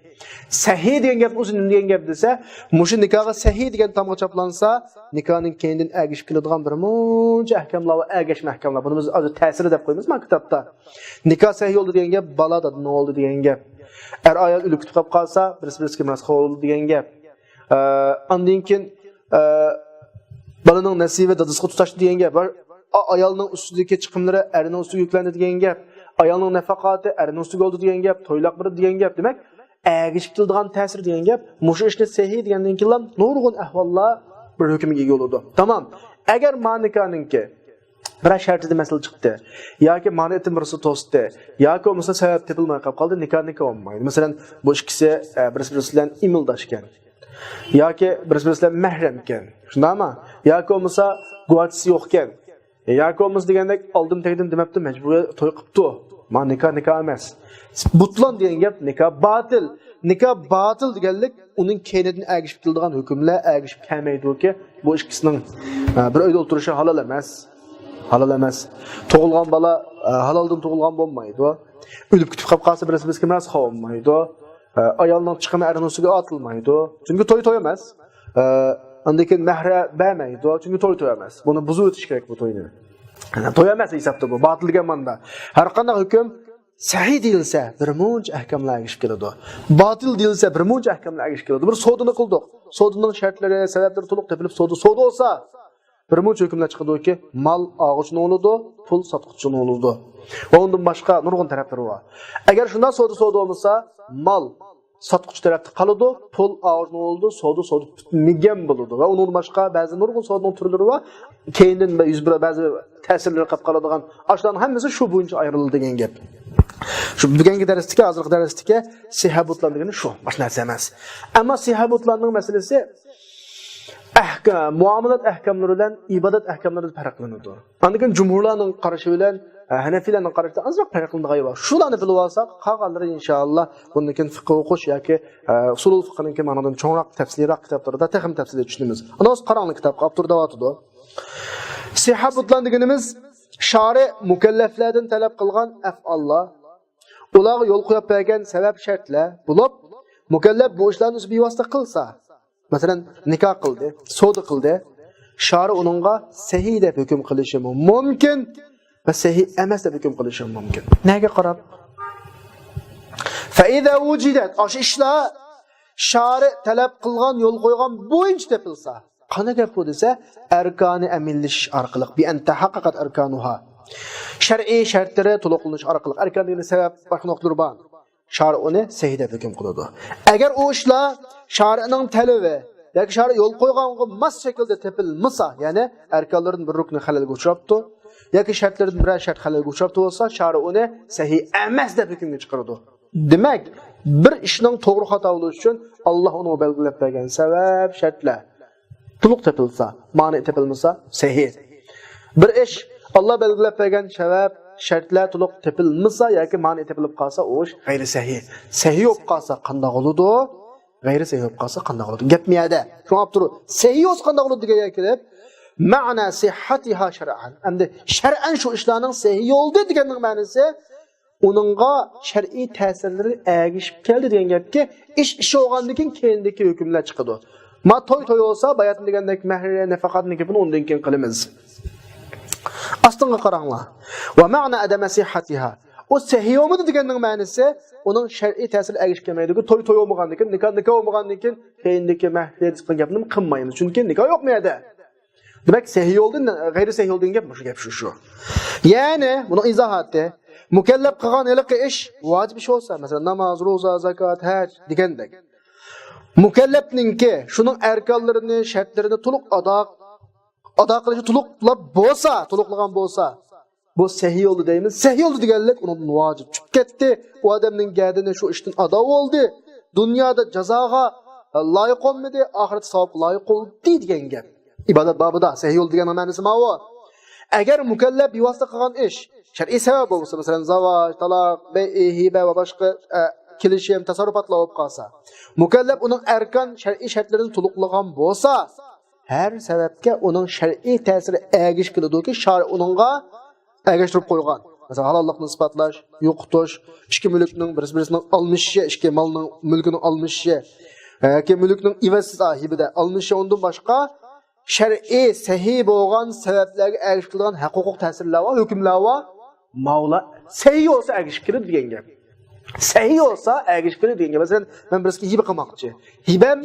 سەھىھ دېگەن گەپنىڭ ئۆزى نېمە دېگەن گەپ دېسە، مۇشۇ نىكاھقا سەھىھ دېگەن تامغا چاپلانسا، نىكاھنىڭ كەينىدىن ئەگىشىپ كېلىدىغان بىر مۇنچە ئەھكاملار بار، ئەگەشمە ئەھكاملار. بۇنى بىز ھازىر تەسىرى دەپ قويىمىز مانا كىتابتا. نىكاھ سەھىھ بولدى دېگەن گەپ، بالا دادىنىڭ بولدى دېگەن گەپ. ئەر ئايال ئۆلۈپ كېتىپ قاپ قالسا، بىرسى بىرسىگە مىراس قىلىۋالىدۇ دېگەن گەپ. ئە، ئاندىن كېيىن، ئە، بالىنىڭ نەسىبى دادىسىغا تۇتاشتى دېگەن گەپ. ئا-، ئايالنىڭ ئۈستىدىكى چىقىملىرى ئەرنىڭ ئۈستىگە يۈكلەندى دېگەن گەپ. ئايالنىڭ نەپەقاتى ئەرنىڭ ئۈستىگە بولدى دېگەن گەپ. تويلاق بېرىدۇ دېگەن گەپ. دېمەك، ئەگىشىپ كېلىدىغان تەسىر دېگەن گەپ. مۇشۇ ئىشنى سەھىھ دېگەندىن كېيىنلا نۇرغۇن ئەھۋاللار بىر ھۆكۈمگە ئىگە بولىدۇ. تامام. ئەگەر ما نىكاھنىڭكى بىرەر شەرتىدە مەسىلە چىقتى ياكى مانىئەتتىن بىرسى توستى ياكى بولمىسا سەۋەب تېپىلماي قالىپ قالدى، نىكاھ نىكاھ بولمايدۇ. مەسىلەن، بۇ ئىككىسى، ئە، بىرسى بىرسى بىلەن ئىمىلداشكەن ياكى بىرسى بىرسى بىلەن مەھرەمكەن، شۇنداقمۇ؟ ياكى بولمىسا گۇۋاھچىسى يوقكەن ياكى بولمىسا دېگەندەك ئالدىم تەگدىم دېمەپتۇ، مەجبۇرىي توي قىپتۇ. مانا نىكاھ نىكاھ ئەمەس. بۇتلان دېگەن گەپ نىكاھ باتىل. نىكاھ باتىل دېگەنلىك ئۇنىڭ كەينىدىن ئەگىشىپ كېلىدىغان ھۆكۈملەر ئەگىشىپ كەلمەيدۇكى، بۇ ئىككىسىنىڭ، ئە، بىر ئۆيدە ئولتۇرۇشى ھالال ئەمەس. ھالال ئەمەس. تۇغۇلغان بالا، ئە، ھالالدىن تۇغۇلغان بولمايدۇ. ئۆلۈپ كېتىپ قالىپ قالسا، بىرسى بىرسىگە مىراس قالمايدۇ. ئە، ئايالنىڭ چىقىمى ئەرنىڭ ئۈستىگە ئاتىلمايدۇ. چۈنكى توي توي ئەمەس. ئە، ئاندىن كېيىن مەھرە بەرمەيدۇ. چۈنكى توي توي ئەمەس. بۇنى بۇزۇپ ئۆتۈش كېرەك بۇ توينى. يەنى توي ئەمەس ھېسابتا بۇ. باتىل دېگەن مانىدا. ھەر قانداق ھۆكۈم سەھىھ دېيىلسە، بىر مۇنچە ئەھكاملار ئەگىشىپ كېلىدۇ. باتىل دېيىلسە، بىر مۇنچە ئەھكاملار ئەگىشىپ كېلىدۇ. بىر سودىنى قىلدۇق. سودىنىڭ شەرتلىرى، سەۋەبلىرى تولۇق تېپىلىپ سودا، سودا بولسا، بىر مۇنچە ھۆكۈملەر چىقىدۇكى، مال ئالغۇچىنىڭ بولىدۇ، پۇل ساتقۇچىنىڭ بولىدۇ. ۋە ئۇندىن باشقا نۇرغۇن تەرەپلىرى بار. ئەگەر شۇنداق سودا، سودا بولمىسا، مال ساتقۇچى تەرەپتە قالىدۇ، پۇل ئالغۇچىنىڭ بولىدۇ، سودا، سودا پۈتمىگەن بولىدۇ. ۋە ئۇنىڭدىن باشقا بەزى نۇرغۇن سودىنىڭ تۈرلىرى بار. كەينىدىن بە-، يۈز بەرگەن بەزى تەسىرلىرى قېلىپ قالىدىغان. ئاشۇلارنىڭ ھەممىسى شۇ بويىچە ئايرىلىدۇ دېگەن گەپ. شۇ بۈگۈنكى دەرستىكى، ھازىرقى دەرستىكى سىھە بۇتلان دېگىنى شۇ، باشقا نەرسە ئەمەس. ئەمما سىھە بۇتلاننىڭ مەسىلىسى ئەھكام، مۇئامىلات ئەھكاملىرى بىلەن ئىبادەت ئەھكاملىرى پەرقلىنىدۇ. ئاندىن كېيىن جۇمھۇرلارنىڭ قارىشى بىلەن، ئە، ھەنەفىيلەرنىڭ قارىشىدا ئازراق پەرقلىنىدىغان يېرى بار. شۇلارنى بىلىۋالساق، قالغانلىرى ئىنشائاللا بۇندىن كېيىن فىقھى ئوقۇش ياكى، ئە، ئۇسۇلۇل فىقھىنىڭكى مانىدىن چوڭراق، تەپسىلىيراق كىتابلىرىدا تېخىمۇ تەپسىلىي چۈشىنىمىز. ئانا بولسا قاراڭلار كىتابقا، ئاپتور دەۋاتىدۇ. سىھە بۇتلان دېگىنىمىز شارى مۇكەللەفلەردىن تەلەپ قىلغان ئەفئاللار، ئۇلارغا يول قويۇپ بەرگەن سەۋەب شەرتلەر بولۇپ، مۇكەللەپ بۇ ئىشلارنى ئۆزى بىۋاسىتە قىلسا، مەسىلەن، نىكاھ قىلدى، سودا قىلدى، شارى ئۇنىڭغا سەھىھ دەپ ھۆكۈم قىلىشى مۇمكىن ۋە سەھىھ ئەمەس دەپ ھۆكۈم قىلىشى مۇمكىن. نەگە قاراپ؟ فەئىزا ۋۇجىدەت، ئاشۇ ئىشلار شارى تەلەپ قىلغان، يول قويغان بويىچە تېپىلسا، قانداق گەپ بۇ دېسە، ئەركانى ئەمەلىيلىشىش ئارقىلىق، بىئەن تەھەققەقەت ئەركانۇھا. شەرئىي شەرتلىرى تولۇقلىنىش ئارقىلىق، ئەركان دېگەندە سەۋەب، باشقا نۇقتىلىرى بار. شارى ئۇنى سەھىھ دەپ ھۆكۈم قىلىدۇ. ئەگەر ئۇ ئىشلار شارىنىڭ تەلىپى ياكى شارى يول قويغانغا ماس شەكىلدە تېپىلمىسا، يەنى ئەركانلىرىدىن بىر رۇكنى خەلەلگە ئۇچراپتۇ ياكى شەرتلىرىدىن بىرەر شەرت خەلەلگە ئۇچراپتۇ بولسا، شارى ئۇنى سەھىھ ئەمەس دەپ ھۆكۈمگە چىقىرىدۇ. دېمەك، بىر ئىشنىڭ توغرا خاتا بولۇشى ئۈچۈن ئاللا ئۇنىڭغا بەلگىلەپ بەرگەن سەۋەب، شەرتلەر تولۇق تېپىلسا، مانىئى تېپىلمىسا، سەھىھ. بىر ئىش ئاللا بەلگىلەپ بەرگەن سەۋەب، شەرتلەر تولۇق تېپىلمىسا ياكى مانىئى تېپىلىپ قالسا، ئۇ ئىش غەيرىي سەھىھ. سەھىھ بولۇپ قالسا قانداق بولىدۇ؟ غەيرىي سەھىھ بولۇپ قالسا قانداق بولىدۇ؟ گەپ مۇ يەردە. شۇڭا ئاپتور سەھىھ بولسا قانداق بولىدۇ دېگەن يەرگە كېلىپ، مەنا سىھھەتىھا شەرئەن. ئەمدى شەرئەن شۇ ئىشلارنىڭ سەھىھ بولدى دېگەننىڭ مەنىسى، ئۇنىڭغا شەرئىي تەسىرلىرى ئەگىشىپ كەلدى دېگەن گەپكە، ئىش ئىش بولغاندىن كېيىن كېيىندىكى ھۆكۈملەر چىقىدۇ. ما توي توي بولسا، باياتىن دېگەندەك مەھرى، نەپەقەتنىڭ گېپىنى ئۇندىن كېيىن قىلىمىز. ئاستىڭغا قاراڭلار. ۋە مەنا ئەدەمە سىھھەتىھا. ئۇ سەھىھ بولدى دېگەننىڭ مەنىسى، ئۇنىڭ شەرئىي تەسىرى ئەگىشىپ كەلمەيدۇ. توي توي بولمىغاندىن كېيىن، نىكاھ نىكاھ بولمىغاندىن كېيىن، كېيىندىكى مەھرى دېگەن گەپنى قىلمايمىز. چۈنكى نىكاھ يوق بۇ يەردە. دېمەك، سەھىھ بولدى، غەيرىي سەھىھ بولدى دېگەن گەپ مۇشۇ گەپ شۇ، شۇ. يەنى، بۇنىڭ ئىزاھاتى، مۇكەللەپ قىلغان ھېلىقى ئىش ۋاجىپ ئىش بولسا، مەسىلەن، ناماز، روزا، زاكات، ھەج دېگەندەك. مۇكەللەپنىڭكى شۇنىڭ ئەركانلىرىنى، شەرتلىرىنى تولۇق ئادا، ئادا قىلىشى تولۇقلاپ بولسا، تولۇقلىغان بولسا، بۇ سەھىھ بولدى دەيمىز. سەھىھ بولدى دېگەنلىك ئۇنىڭدىن ۋاجىپ چۈشۈپ كەتتى. ئۇ ئادەمنىڭ گەدىنى شۇ ئىشتىن ئادا بولدى. دۇنيادا جازاغا لايىق بولمىدى، ئاخىرەتتە ساۋابقا لايىق بولدى دېگەن گەپ. ئىبادەت بابىدا سەھىھ بولدى دېگەننىڭ مەنىسى ماۋۇ. ئەگەر مۇكەللەپ بىۋاسىتە قىلغان ئىش شەرئىي سەۋەب بولسا، مەسىلەن، زاۋاج، تالاق، بەيئى، ھىبە ۋە باشقا، ئە، كېلىشىم، تەسەررۇپاتلار بولۇپ قالسا، مۇكەللەپ ئۇنىڭ ئەركان شەرئىي شەرتلىرىنى تولۇقلىغان بولسا، ھەر سەۋەبكە ئۇنىڭ شەرئىي تەسىرى ئەگىشىپ كېلىدۇكى، شارى ئۇنىڭغا ئەگەشتۈرۈپ قويغان. مەسىلەن، ھالاللىقنى ئىسپاتلاش، يوقىتىش، ئىككى مۈلۈكنىڭ بىرسى بىرسىنىڭ ئالمىشىشى، ئىككى مالنىڭ، مۈلكىنىڭ ئالمىشىشى، ياكى مۈلۈكنىڭ ئىۋەزسىز ھىبىدە ئالمىشىشى، ئۇندىن باشقا شەرئىي سەھىھ بولغان سەۋەبلەرگە ئەگىشىپ كېلىدىغان ھەق ھوقۇق تەسىرلەر بار، ھۆكۈملەر بار. ماۋۇلار سەھىھ بولسا ئەگىشىپ كېلىدۇ دېگەن گەپ. سەھىھ بولسا ئەگىشىپ كېلىدۇ دېگەن گەپ. مەسىلەن، مەن بىرسىگە ھىبە قىلماقچى. ھىبەم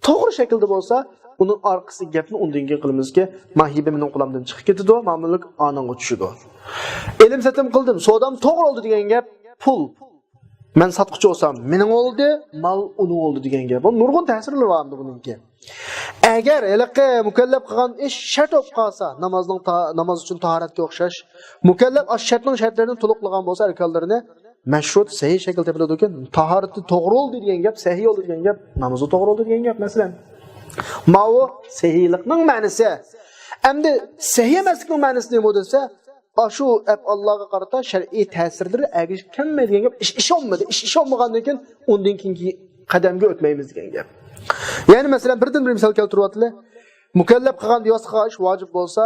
توغرا شەكىلدە بولسا، ئۇنىڭ ئارقىسىدىكى گەپنى ئۇندىن كېيىن قىلىمىزكى، ما ھىبە مېنىڭ قولۇمدىن چىقىپ كېتىدۇ، ما مۈلۈك ئانىڭغا چۈشىدۇ. ئېلىم سېتىم قىلدىم، سودام توغرا بولدى دېگەن گەپ پۇل. مەن ساتقۇچى بولسام، مېنىڭ بولدى، مال ئۇنىڭ بولدى دېگەن گەپ. بۇ نۇرغۇن تەسىرلىرى بار ئەمدى بۇنىڭكى. ئەگەر ھېلىقى مۇكەللەپ قىلغان ئىش شەرت بولۇپ قالسا، نامازنىڭ تا-، ناماز ئۈچۈن تاھارەتكە ئوخشاش، مۇكەللەپ ئاشۇ شەرتنىڭ شەرتلىرىنى تولۇقلىغان بولسا، ئەركانلىرىنى، مەشرۇت، سەھىھ شەكىلدە تېپىلىدىكەن، تاھارىتى توغرا بولدى دېگەن گەپ، سەھىھ بولدى دېگەن گەپ، نامىزى توغرا بولدى دېگەن گەپ، مەسىلەن. ماۋۇ سەھىھلىقنىڭ مەنىسى. ئەمدى سەھىھ ئەمەسلىكنىڭ مەنىسى نېمە دېسە، ئاشۇ ئەپئاللارغا قارىتا شەرئىي تەسىرلىرى ئەگىشىپ كەلمەيدىغان گەپ، ئىش، ئىش بولمىدى. ئىش، ئىش بولمىغاندىن كېيىن ئۇندىن كېيىنكى قەدەمگە ئۆتمەيمىز دېگەن گەپ. يەنى مەسىلەن، بىردىن بىر مىسال كەلتۈرۈۋاتىلى. مۇكەللەپ قىلغان دېۋاسقا ئىش ۋاجىپ بولسا،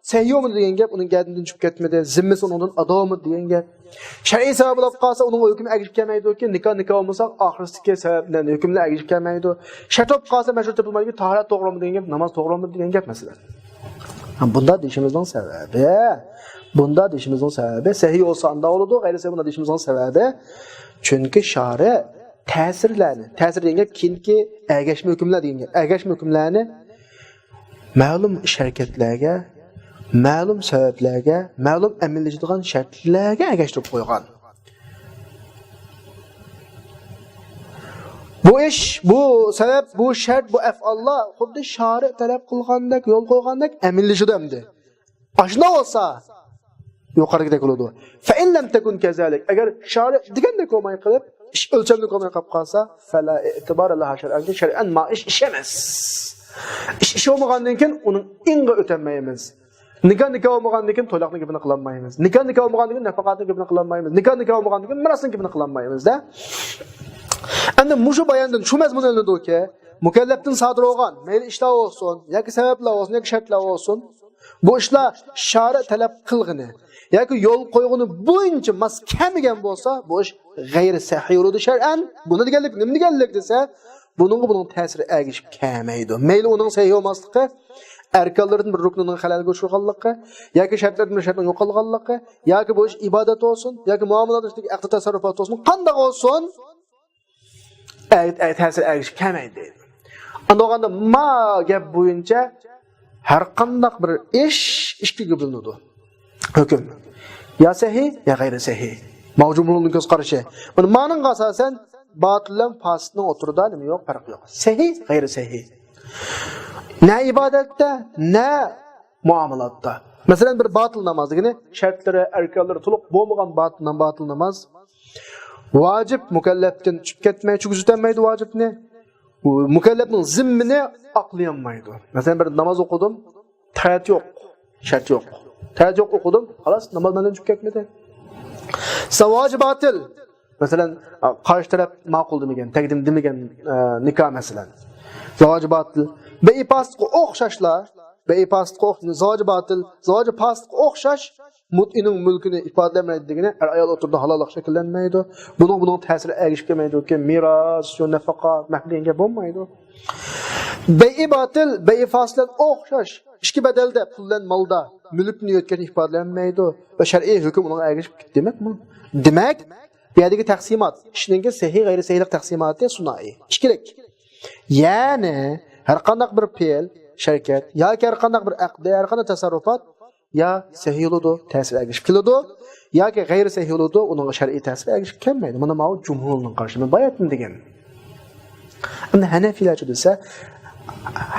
سەھىھ بولمىدى دېگەن گەپ، ئۇنىڭ گەدىنىدىن چۈشۈپ كەتمىدى، زىممىسى ئۇنىڭدىن ئادا بولمىدى دېگەن گەپ. شەرئىي سەۋەب بولۇپ قالسا، ئۇنىڭغا ھۆكۈم ئەگىشىپ كەلمەيدۇكى، نىكاھ نىكاھ بولمىسا، ئاخىرسىدىكى سەۋەب بىلەن ھۆكۈملەر ئەگىشىپ كەلمەيدۇ. شەرت بولۇپ قالسا، مەشرۇت تېپىلمايدۇكى، تاھارەت توغرا بولمىدى دېگەن گەپ، ناماز توغرا بولمىدى دېگەن گەپ، مەسىلەن. ھە، بۇنداق دېيىشىمىزنىڭ سەۋەبى، بۇنداق دېيىشىمىزنىڭ سەۋەبى، سەھىھ بولسا ئاندا بولىدۇ، غەيرىي سەھىھ بۇنداق دېيىشىمىزنىڭ سەۋەبى، چۈنكى شارى تەسىرلەرنى، تەسىر دېگەن گەپ كېيىنكى ئەگەشمە ھۆكۈملەر دېگەن گەپ، ئەگەشمە ھۆكۈملەرنى مەلۇم ئىش ھەرىكەتلەرگە، مەلۇم سەۋەبلەرگە، مەلۇم ئەمەلىيلىشىدىغان شەرتلەرگە ئەگەشتۈرۈپ قويغان. بۇ ئىش، بۇ سەۋەب، بۇ شەرت، بۇ ئەپئاللار خۇددى شارى تەلەپ قىلغاندەك، يول قويغاندەك ئەمەلىيلىشىدۇ ئەمدى. ئاشۇنداق بولسا، يۇقىرىدىكىدەك بولىدۇ. فَإِنْ لَمْ تَكُنْ كَذَلِكَ، ئەگەر شارى دېگەندەك بولماي قېلىپ، ئىش ئۆلچەملىك بولماي قېلىپ قالسا، فَلَا اِعْتِبَارَ لَهَا شَرْعًا، شەرئەن ما ئىش، ئىش ئەمەس. ئىش، ئىش بولمىغاندىن كېيىن ئۇنىڭ ئېڭىغا ئۆتەلمەيمىز. نىكاھ نىكاھ بولمىغاندىن كېيىن تويلاقنىڭ گېپىنى قىلالمايمىز. نىكاھ نىكاھ بولمىغاندىن كېيىن نەپەقەتنىڭ گېپىنى قىلالمايمىز. نىكاھ نىكاھ بولمىغاندىن كېيىن مىراسنىڭ گېپىنى قىلالمايمىز-دە. ئەمدى مۇشۇ باياندىن شۇ مەزمۇن ئېلىنىدۇكى، مۇكەللەپتىن سادىر بولغان، مەيلى ئىشلار بولسۇن، ياكى سەۋەبلەر بولسۇن، ياكى شەرتلەر بولسۇن، بۇ ئىشلار شارى تەلەپ قىلغىنى ياكى يول قويغىنى بويىچە ماس كەلمىگەن بولسا، بۇ ئىش غەيرىي سەھىھ بولىدۇ شەرئەن. بۇنى دېگەنلىك نېمە دېگەنلىك دېسە، بۇنىڭغا بۇنىڭ تەسىرى ئەگىشىپ كەلمەيدۇ. مەيلى ئۇنىڭ سەھىھ بولماسلىقى، ئەركانلىرىدىن بىر رۇكنىنىڭ خەلەلگە ئۇچرىغانلىقى ياكى شەرتلەردىن بىر شەرتنىڭ يوقالغانلىقى ياكى بۇ ئىش ئىبادەت بولسۇن ياكى مۇئامىلە ئىچىدىكى ئەقدى تەسەررۇپات بولسۇن، قانداق بولسۇن، ئە-، ئە-، تەسىر ئەگىشىپ كەلمەيدۇ دەيدۇ. ئانداق بولغاندا ما گەپ بويىچە ھەر قانداق بىر ئىش ئىككىگە بۆلۈنىدۇ. ھۆكۈم. يا سەھىھ، يا غەيرىي سەھىھ. ماۋۇ جۇمھۇرنىڭ كۆز قارىشى. مانا مانىڭغا ئاساسەن باتىل بىلەن پاسىتنىڭ ئوتتۇرىدا نېمە يوق، پەرق يوق. سەھىھ، غەيرىي سەھىھ. نە ئىبادەتتە، نە مۇئامىلاتتا. مەسىلەن، بىر باتىل ناماز دېگىنى شەرتلىرى، ئەركانلىرى تولۇق بولمىغان باتىل نام-، باتىل ناماز. ۋاجىپ مۇكەللەپتىن چۈشۈپ كەتمەي، چۈشكۈزۈۋەتەلمەيدۇ ۋاجىپنى. مۇكەللەپنىڭ زىممىنى ئاقلىيالمايدۇ. مەسىلەن، بىر ناماز ئوقۇدۇم، تەرەت يوق، شەرت يوق. تەرەت يوق ئوقۇدۇم، خالاس، ناماز مەندىن چۈشۈپ كەتمىدى. زاۋاجى باتىل. مەسىلەن، قارشى تەرەپ ماقۇل دېمىگەن، تەگدىم دېمىگەن، ئە، نىكاھ مەسىلەن. زاۋاجى باتىل. بەيئى پاسىتقا ئوخشاشلا، بەيئى پاسىتقا ئوخ-، زاۋاجى باتىل، زاۋاجى پاسىتقا ئوخشاش مۇتئىنىڭ مۈلكىنى ئىپادىلەنمەيدۇ دېگىنى، ئەر-ئايال ئوتتۇرىدا ھالاللىق شەكىللەنمەيدۇ. بۇنىڭ، بۇنىڭ تەسىرى ئەگىشىپ كەلمەيدۇكى، مىراس، شۇ نەپەقە، مەھىر دېگەن گەپ بولمايدۇ. بەيئى باتىل، بەيئى پاسىت بىلەن ئوخشاش. ئىككى بەدەلدە، پۇل بىلەن مالدا، مۈلۈكنى يۆتكەشنى ئىپادىلەنمەيدۇ. ۋە شەرئىي ھۆكۈم ئۇنىڭغا ئەگىشىپ، دېمەك، بۇ، دېمەك، بۇ يەردىكى تەقسىمات، ئىشنىڭكى سەھىھ، غەيرىي سەھىھلىك تەقسىماتى سۇنائىي، ئىككىلىك. يەنى، ھەر قانداق بىر پېئىل، شەركەت ياكى ھەر قانداق بىر ئەقدى، ھەر قانداق تەسەررۇپات يا سەھىھ بولىدۇ، تەسىر ئەگىشىپ كېلىدۇ، ياكى غەيرىي سەھىھ بولىدۇ، ئۇنىڭغا شەرئىي تەسىر ئەگىشىپ كەلمەيدۇ. مانا ماۋۇ جۇمھۇرنىڭ قارىشى. مەن باياتىن دېگەن. ئەمدى ھەنەفىيلەرچە دېسە،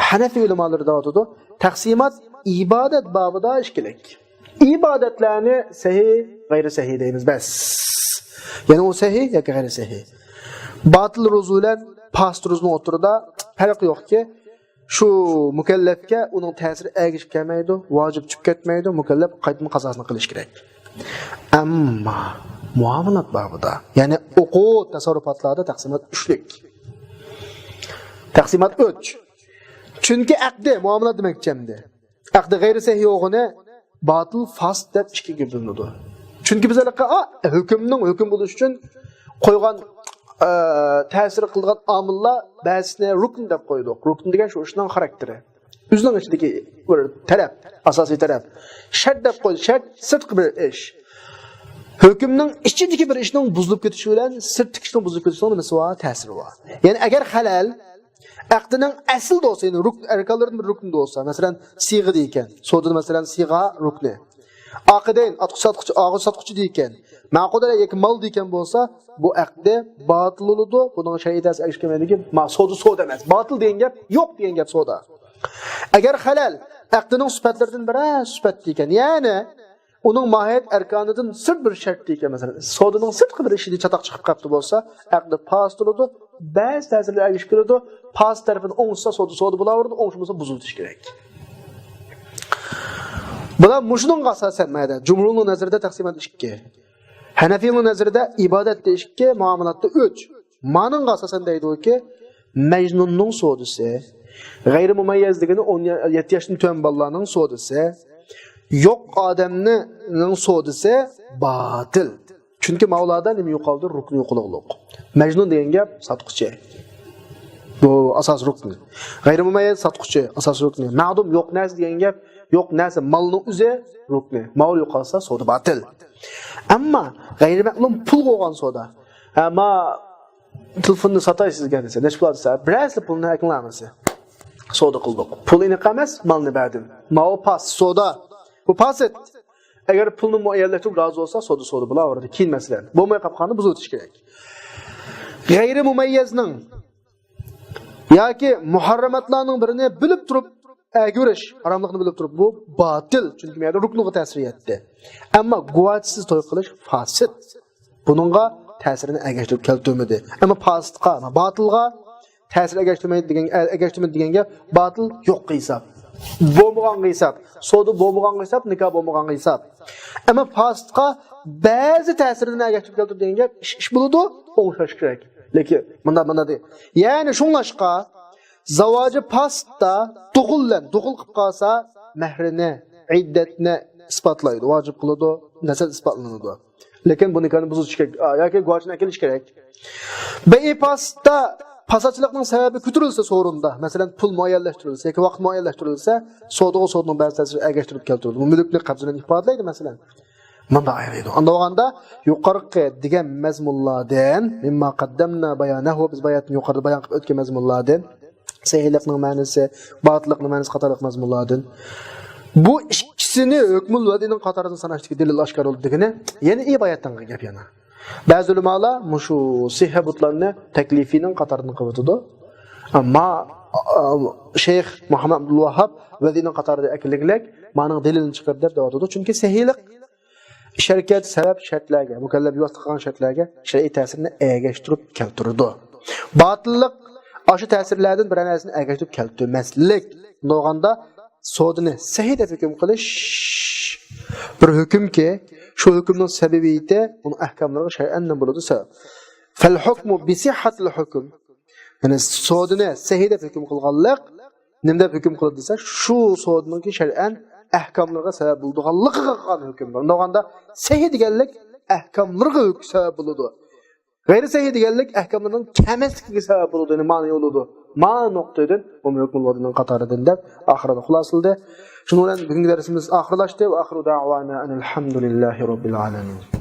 ھەنەفىي ئۆلىمالىرى دەۋاتىدۇ، تەقسىمات ئىبادەت بابىدا ئىككىلىك. ئىبادەتلەرنى سەھىھ، غەيرىي سەھىھ دەيمىز، بەس. يەنى ئۇ سەھىھ ياكى غەيرىي سەھىھ. باتىل روزا بىلەن پاسىت روزىنىڭ ئوتتۇرىدا پەرق يوقكى، شۇ مۇكەللەپكە ئۇنىڭ تەسىرى ئەگىشىپ كەلمەيدۇ، ۋاجىپ چۈشۈپ كەتمەيدۇ، مۇكەللەپ قايتىدىن قازاسىنى قىلىشى كېرەك. ئەمما مۇئامىلات بابىدا، يەنى ئوقۇت، تەسەررۇپاتلاردا تەقسىمات ئۈچلۈك. تەقسىمات ئۈچ. چۈنكى ئەقدى، مۇئامىلات دېمەكچى ئەمدى. ئەقدى غەيرىي سەھىھ بولغىنى باتىل، پاسىت دەپ ئىككىگە بۆلۈنىدۇ. چۈنكى بىز ھېلىقى، ئا، ھۆكۈمنىڭ ھۆكۈم بولۇشى ئۈچۈن قويغان، ئە، تەسىر قىلىدىغان ئامىللار بەزىسىنى رۇكن دەپ قويدۇق. رۇكن دېگەن شۇ ئىشنىڭ خاراكتېرى. ئۆزىنىڭ ئىچىدىكى بىر تەرەپ، ئاساسىي تەرەپ. شەرت دەپ قويدى، شەرت سىرتقى بىر ئىش. ھۆكۈمنىڭ ئىچىدىكى بىر ئىشنىڭ بۇزۇلۇپ كېتىشى بىلەن سىرتتىكى ئىشنىڭ بۇزۇلۇپ كېتىشىنىڭ نېمىسى بار؟ تەسىرى بار. يەنى ئەگەر خەلەل ئەقدىنىڭ ئەسلىدە بولسا، يەنى رۇكن، ئەركانلىرىدىن بىر رۇكنىدا بولسا، مەسىلەن، سىغە دېگەن، سودىدا، مەسىلەن، سىغە رۇكنى. ئاقىدەين، ئاتقۇچى، ساتقۇچى، ئاغۇچى، ساتقۇچى دېيىكەن، مەقۇدەلە ياكى مال دېيىكەن بولسا، بۇ ئەقدى باتىل بولىدۇ. بۇنىڭ شەرئىي تەسىر ئەگىشىپ كەلمەيدىكەن. ما سودا سودا ئەمەس. باتىل دېگەن گەپ يوق دېگەن گەپ سودا. ئەگەر خەلەل ئەقدىنىڭ سۈپەتلىرىدىن بىرەر سۈپەت دېيىكەن، يەنى ئۇنىڭ ماھىيەت ئەركانىدىن سىرت بىر شەرت دېيىكەن، مەسىلەن، سودىنىڭ سىرتقى بىر ئىشىدا چاتاق چىقىپ قاپتۇ بولسا، ئەقدى پاسىت بولىدۇ. بەزى تەسىرلەر ئەگىشىپ كېلىدۇ. پاسىت تەرىپىنى ئوڭشىسا سودا سودا بولاۋېرىدۇ، ئوڭشىمىسا بۇزۇۋېتىش كېرەك. بۇلار مۇشۇنىڭغا ئاساسەن مەدە جۇمھۇرنىڭ نەزىرىدە تەقسىمات ئىككى. ھەنەفىينىڭ نەزىرىدە ئىبادەتتە ئىككى، مۇئامىلاتتا ئۈچ. مانىڭغا ئاساسەن دەيدۇكى، مەجنۇننىڭ سودىسى، غەيرىي مۇمەييەز دېگىنى ئون يەتتە ياشتىن تۆۋەن بالىلارنىڭ سودىسى، يوق ئادەمنىڭ سودىسى باتىل. چۈنكى ماۋۇلاردا نېمە يوقالدى؟ رۇكنى يوقىلىقلىق. مەجنۇن دېگەن گەپ ساتقۇچى. بۇ ئاساسىي رۇكنى. غەيرىي مۇمەييەز ساتقۇچى، ئاساسىي رۇكنى. مەدۇم يوق نەرسە دېگەن گەپ، يوق نەرسە مالنىڭ ئۆزى رۇكنى. ماۋۇ يوقالسا سودا باتىل. ئەمما غەيرىي مەلۇم پۇل بولغان سودا. ھە، ما تېلېفوننى ساتاي سىزگە دېسە، نەچچە پۇل دېسە، بىرەرسى پۇلنى ئەكىڭلار دېسە، سودا قىلدۇق. پۇل ئېنىق ئەمەس، مالنى بەردىم. ماۋۇ پاس، سودا. بۇ پاسىت. ئەگەر پۇلنى مۇئەييەنلەشتۈرۈپ رازى بولسا، سودا سودا بولاۋېرىدۇ. كېيىن مەسىلەن. بولماي قاپقاندا بۇزۇۋېتىش كېرەك. غەيرىي مۇمەييەزنىڭ ياكى مۇھەررەماتلارنىڭ بىرىنى بىلىپ تۇرۇپ ئەگىۋېرىش، ھاراملىقنى بىلىپ تۇرۇپ، بۇ باتىل. چۈنكى بۇ يەردە رۇكنىغا تەسىر يەتتى. ئەمما گۇۋاچىسىز توي قىلىش فاسىت. بۇنىڭغا تەسىرىنى ئەگەشتۈرۈپ كەلتۈرمىدى. ئەمما پاسىتقا، باتىلغا تەسىر ئەگەشتۈرمەيدۇ دېگەن، ئەگەشتۈرمىدى دېگەن گەپ، باتىل يوققا ھېساب. بولمىغانغا ھېساب. سودا بولمىغانغا ھېساب، نىكاھ بولمىغانغا ھېساب. ئەمما پاسىتقا بەزى تەسىرىنى ئەگەشتۈرۈپ كەلتۈرىدۇ دېگەن گەپ، ئىش، ئىش بولىدۇ، ئوڭشاش كېرەك. لېكىن مۇنداق، مۇنداق دېگەن. يەنى شۇڭلاشقا، زاۋاجى پاسىتتا دۇخۇل بىلەن دۇخۇل قىلىپ قالسا، مەھرىنى، ئىددەتنى ئىسپاتلايدۇ، ۋاجىپ قىلىدۇ، نەسەل ئىسپاتلىنىدۇ. لېكىن بۇ نىكاھنى بۇزۇش كېرەك، ياكى گۇۋاچىنى ئەكېلىش كېرەك. بەيئى پاسىتتا پاساتچىلىقنىڭ سەۋەبى كۆتۈرۈلسە سورۇندا، مەسىلەن، پۇل مۇئەييەنلەشتۈرۈلسە ياكى ۋاقىت مۇئەييەنلەشتۈرۈلسە، سودىغا سودىنىڭ بەزى تەسىرى ئەگەشتۈرۈپ كەلتۈرىدۇ. بۇ مۈلۈكنى قەبزىنى ئىپادىلەيدۇ، مەسىلەن. مۇنداق ئايرىيدۇ. ئانداق بولغاندا يۇقىرىقى دېگەن مەزمۇنلاردىن، مىمما قەددەمنا بايانەھۇ، بىز باياتتىن يۇقىرىدا بايان قىلىپ ئۆتكەن مەزمۇنلاردىن، سەھىھلىقنىڭ مەنىسى، باتىللىقنىڭ مەنىسى قاتارلىق مەزمۇنلاردىن. بۇ ئىككىسىنى ھۆكمۇل ۋەزىنىڭ قاتارىدا ساناشتىكى دەلىل ئاشكارا بولدى دېگىنى، يەنە ئى باياتتىن قىلغان گەپ يەنە. بەزى ئۆلىمالار مۇشۇ سىھھە بۇتلارنى تەكلىفىنىڭ قاتارىدىن قىلىۋېتىدۇ. ئەمما، ئا، شەيخ مۇھەممەد ئابدۇل ۋاھھاب ۋەزىنىڭ قاتارىدا ئەكېلىنگىلەك، مانىڭ دەلىلىنى چىقىرىدۇ دەپ دەۋاتىدۇ. چۈنكى سەھىھلىق ئىش ھەرىكەت سەۋەب شەرتلەرگە، مۇكەللەپ بىۋاسىتە قىلغان شەرتلەرگە شەرئىي تەسىرنى ئەگەشتۈرۈپ كەلتۈرىدۇ. باتىللىق ئاشۇ تەسىرلەردىن بىرەر نەرسىنى ئەگەشتۈرۈپ كەلتۈرمەسلىك. بولغاندا سودىنى سەھىھ دەپ ھۆكۈم قىلىش بىر ھۆكۈمكى، شۇ ھۆكۈمنىڭ سەبەبىيىتى ئۇنىڭ ئەھكاملىرىغا شەرئەن نېمە بولىدۇ؟ سەۋەب. فەل ھۇكمۇ بىسىھھەتىل ھۇكم. يەنى سودىنى سەھىھ دەپ ھۆكۈم قىلغانلىق نېمە دەپ ھۆكۈم قىلىدۇ دېسە، شۇ سودىنىڭكى شەرئەن ئەھكاملىرىغا سەۋەب بولىدىغانلىقىغا قىلغان ھۆكۈم. بۇنداق بولغاندا سەھىھ دېگەنلىك ئەھكاملىرىغا ھۆك-، سەۋەب بولىدۇ. غەيرىي سەھىھ دېگەنلىك ئەھكاملىرىنىڭ كەلمەسلىكىگە سەۋەب بولىدۇ، يەنى مانىئى بولىدۇ. ما نۇقتىدىن بۇ ھۆكمۇل ۋەزىنىڭ قاتارىدىن دەپ ئاخىرىدا خۇلاسىلىدى. شۇنىڭ بىلەن بۈگۈنكى دەرسىمىز ئاخىرلاشتى. ۋە ئاخىرۇ دەئۋانا ئەنىل ھەمدۇلىللاھى رەببىل ئالەمىن.